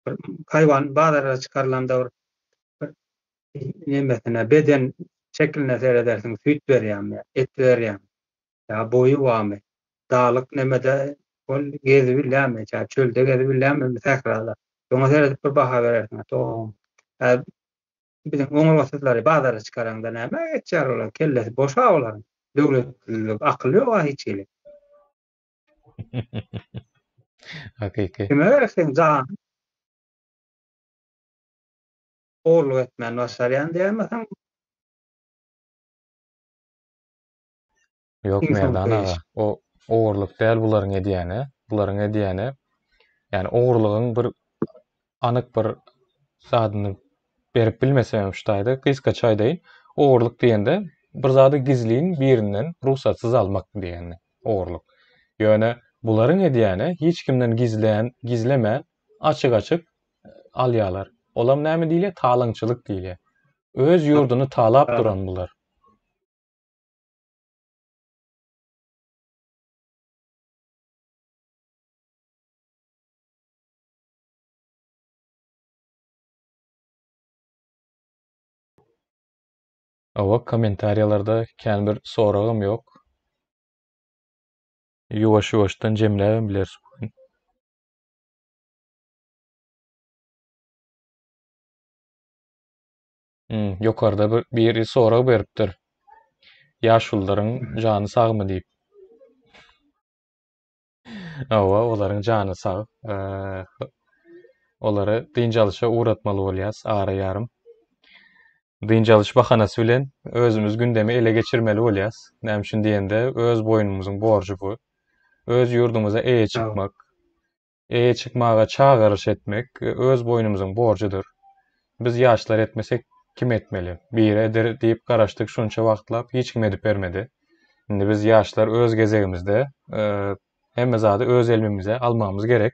bir haýwan bazara çykarylanda bir bir nemesine beden şekline seredersiň süýt berýärmi et berýärmi ýa boýy barmy daglyk nemede ol gezibilýärmi ýa çölde gezibilýärmi sährada şoňa seredip bir baha berersiň hä biziň oňurgasyzlary bazara çykaraňda nämä geçýär olar kellesi boş-a olaryň döwletlilik akyly ýog-a hiç hili. Hakyky. Kime gerek seň janyň? Ogurlyk etmän başarýan diýäýmeseň. Ýok Merdan aga, o ogurlyk däl bularyň edýäni, bularyň edýäni, ýani ogurlygyň bir anyk bir zadyny berip bilmesemem şu taýda gysgaça aýdaýyn. Ogurlyk diýende bir zady gizlin birinden rugsatsyz almak diýeni ogurlyk. Ýöne bularyň edýäni hiç kimden gizlän, gizlemän açyk-açyk alýarlar. Olam näme diýilýär? Talaňçylyk diýilýär. Öz ýurduny talap duran bular. Hawa, kommentariýalarda kän bir soragam ýok. Ýuwaş-ýuwaşdan jemläbem bileris bu gün. Hmm, ýokarda bir biri sorag beripdir. Ýaşulularyň jany sagmy diýip. Hawa, olaryň jany sag. Olary dynç alyşa ugratmaly bolýas ara ýarym. Dynç alyş bahanasy bilen özümiz gündemi ele geçirmeli bolýas. Näme üçin diýende, öz boýnumyzyň borjy bu. Öz ýurdumyza eýe çykmak, eýe çykmaga çagyryş etmek öz boýnumyzyň borjudyr. Biz ýaşlar etmesek kim etmeli? Biri eder diýip garaşdyk şunça wagtlap, hiç kim edip bermedi. Indi biz ýaşlar öz gezegimizde hemme zady öz elmimize almagymyz gerek.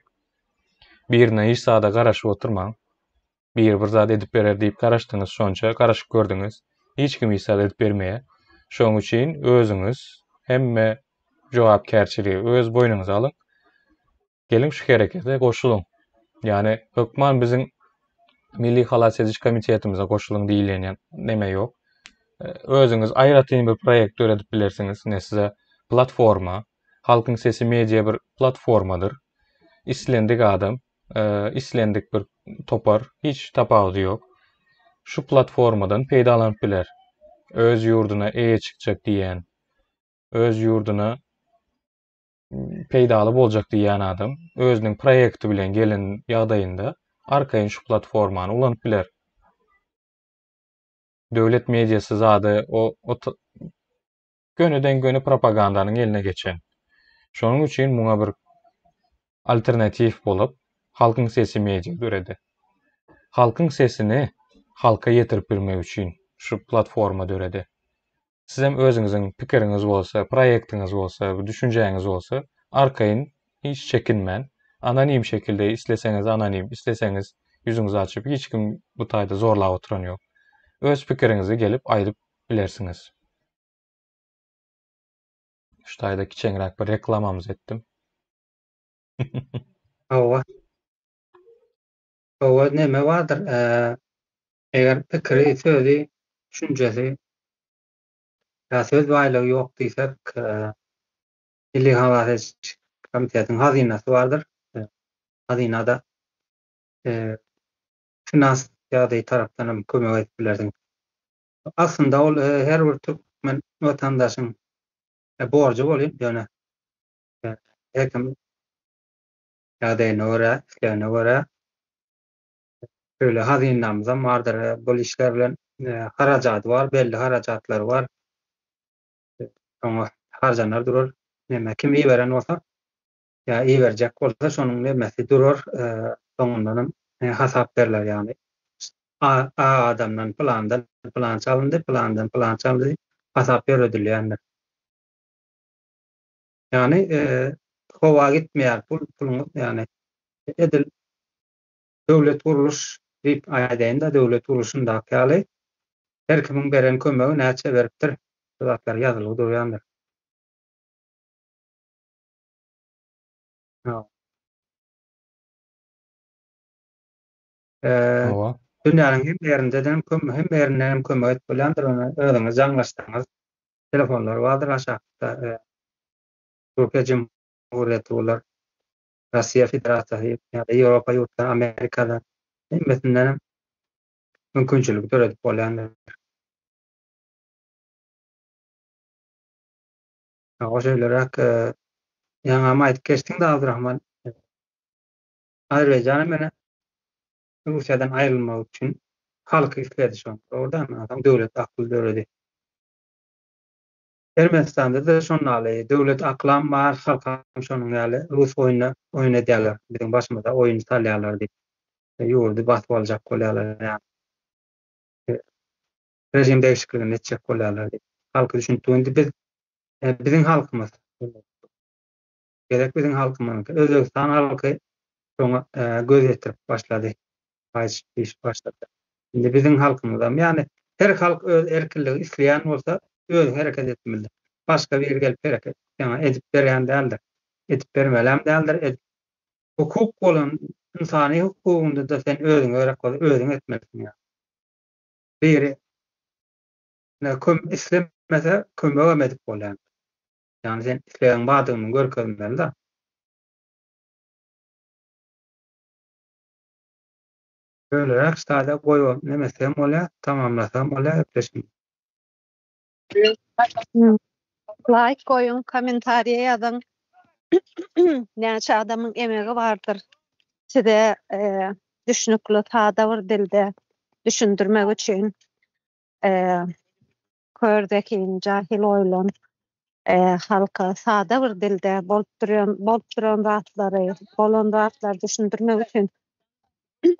Birinden hiç zada garaşyp oturmaň. Biri bir zat edip berer diýip garaşdyňyz şonça, garaşyp gördüňiz. Hiç kim hiç zat edip bermeýär. Şonuň üçin özüňiz hemme jogapkärçiligi öz boýnuňyza alyň. Geliň şu herekete goşulyň. Ýagny hökman biziň Milli halas ediş komitetimize goşulyň diýilýän neme ýok. Özüňiz aýratyn bir proýekt döredip bilersiňiz. Ine size platforma, Halkyň sesi media bir platformadyr. Islendik adam, islendik bir topar, hiç tapawudy ýok. Şu platformadan peýdalanyp biler. Öz ýurduna eýe çykjak diýýän, öz ýurduna peýdaly boljak diýýän adam özüniň proýekti bilen gelen ýagdaýynda arkaýyn şu platformany ulanyp biler. Döwlet mediasy zady o, o gönüden göni propagandanyň eline geçen. Şonuň üçin muňa bir alternatiw bolup Halkyň sesi media döredi. Halkyň sesini halka ýetirip bilmek üçin şu platforma döredi. Sizem özüňiziň pikiriňiz bolsa, proýektiňiz bolsa, düşünjäňiz bolsa, arkaýyn hiç çekinmän, anonim şekilde isleseňiz anonim, isleseňiz ýüzüňizi açyp, hiç kim bu taýda zorlap oturan ýok. Öz pikiriňizi gelip aýdyp bilersiňiz. Şu taýda kiçeňräk bir reklamamyzy etdim. Hawa. Hawa, neme bardyr, eger pikiri, sözi, düşünjesi ýa söz baýlygy ýok diýsek, Milli halas ediş komitetiň hazynasy bardyr. Hazynada. Finans ýagdaýy tarapdan hem kömek edip bilersiňiz. Aslynda ol her bir türkmen watandaşyň borjy bolýar, ýöne her kim ýagdaýyna görä, islegine görä şeýle hazynamyzam bardyr. Bu işler bilen harajady bar, belli harajatlary bar. Oňa harjanar durar. Näme kim iberen bolsa ýa iberjek bolsa şonuň nemesi durar, soňundanam hasap berler ýagny A adamdan pylandan pylança alyndy, pylandan pylança alyndy diýip hasap ýöredilýändir. Ýagny howa gitmeýär pul, puluňyz ýagny edil döwlet gurluş diýip aýdaýyn-da, döwlet gurluşyndaky ýaly her kimiň beren kömegi näçe beripdir, şu zatlar ýazylgy durýandyr. Hawa. Dünýäniň hemme ýerindeden hemme ýerinden hem kömek edip bolýandyr, ony özüňiz jaňlaşsaňyz telefonlar bardyr aşakda Türkiýe Jumhuriyeti bolar, Russiýa Federasiýasy ýa-da Ýewropa ýurtlary, Amerikada hemmesinden hem mümkinçilik döredip bolýandyr. Hawa şeýleräk ýaňam aýdyp geçdiň-de Abdurahman. Azerbaýjan hem ene Russiýadan aýrylmak üçin halky isledi şony. Dogry dälmi? Onsoň döwlet akly döredi. Ermenistanda-da şondaly döwlet aklam bar, halkam şonuň ýaly rus oýnuna oýun edýärler, biziň başymyza oýun salýarlar diýip, ýurdy basyp aljak bolýarlar ýaly. Režim degişikligini etjek bolýarlar diýip. Halky düşünip dur. Indi biz biziň halkymyz gerek biziň halkymyzyňky. Özbegistan halky şoňa göz ýetirip başlady. Gaýyşyp diýişip başlady. Indi biziň halkymyzam, ýagny her halk öz erkinligi isleýän bolsa, özi hereket etmelidir. Başga biri gelip hereket saňa edip berýän däldir. Edip bermelem däldir. Edip hukuk bolan ynsany hukugyňda-da sen özüňe gerek bolsa özüň etmelisiň ýa. Biri köm islemese kömegem edip bolýan. Ýagny sen islegiň bardygyny görkezmeli-de. Şöýleräk sada goýup nemesem bolýar, tamamlasam bolýar gepleşigi. Laýk goýuň, kommentariýa ýazyň. Näçe adamyň emegi bardyr size düşnükli sada bir dilde düşündirmek üçin. Kör zehin, jahil oýlan halka sada bir dilde bolup duran bolup duran zatlary, bolan zatlary düşündirmek üçin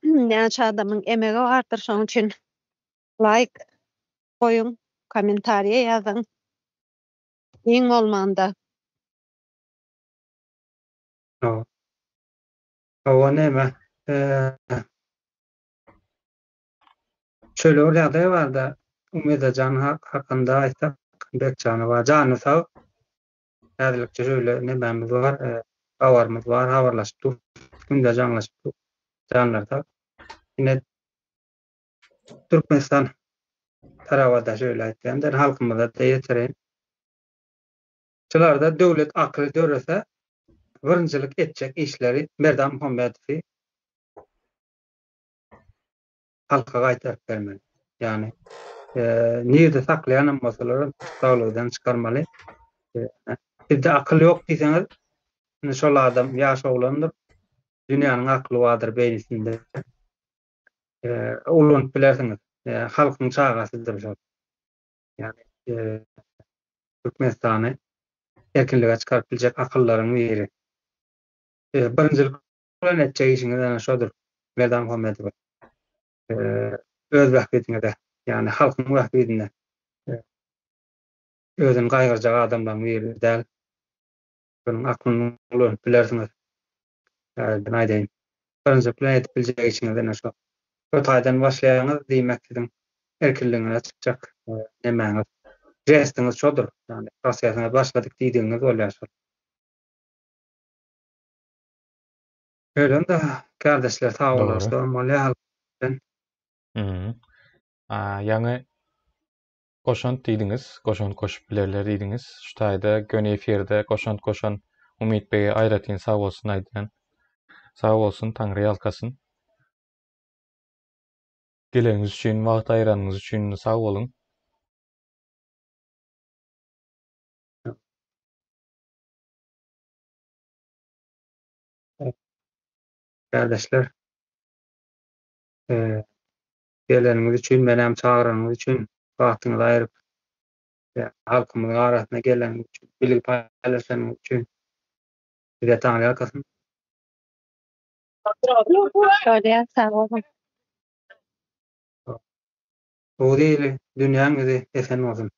näçe adamyň emegi bardyr, şonuň üçin laýk goýuň, kommentariýa ýazyň. Iň bolmanda. Hawa näme? Şeýle bir ýagdaý barda, Umydajan hakynda aýtsak, Bekjanowa jany sag. Häzirlikçe şeýle nemämiz bar, habarymyz bar, habarlaşyp dur. Günde jaňlaşyp dur. Janlary sag. Ine Türkmenistan tarabada şeýle aýtýan, halkymyza-da ýetireýin. Şularda döwlet akyly dörese, birinjilik etjek işleri Merdan Muhammedowy halka gaýtaryp bermeli. Ýagny nirde saklaýanam bolsalar tussaglykdan çykarmaly. Sizde akyl ýok diýseňiz, indi şol adam ýaş oglandyr. Dünýäniň akly bardyr beýnisinde. Ulanyp bilersiňiz. Halkyň çagasydyr şol. Ýagny Türkmenistany erkinlige çykaryp biljek akyllaryň biri. Birinjilik Bilen etjek işiňiz ene şodur, Merdan Muhammedow. Öz bähbidiňize, ýagny halkyň bähbidine özüni gaýgyrjak adamlaryň biri däl. Şonuň aklyny ulanyp bilersiňiz. Täzeden aýdaýyn. Birinji bilen edip biljek işiňiz ene şo. Şo taýdan başlaýaňyz, diýmek siziň erkinligiňize çykjak nemäňiz, žestiňiz şodur. Ýagny prosesiňiz başladyk diýdigiňiz bolýar şol. Öýlende kardeşler sag bolarsa bolýar halk bilen. Mhm. Ýaňy goşant diýdiňiz, goşant goşup bilerler diýdiňiz. Şu taýda göni efirde goşant goşan Umyt bege aýratyn sag bolsun aýdýan. Sag bolsun, Taňry ýalkasyn. Geleniňiz üçin, wagt aýyranyňyz üçin sag boluň. Kärdeşler, geleniňiz üçin, menem çagyranyňyz üçin, wagtyňyzy aýyryp, halkymyzyň arasyna geleniňiz üçin, bilgi paýlaşanyňyz üçin size taňryýalkasyn. Bolýar, sag boluň. Oguz ili, dünýäň ýüzi esen bolsun.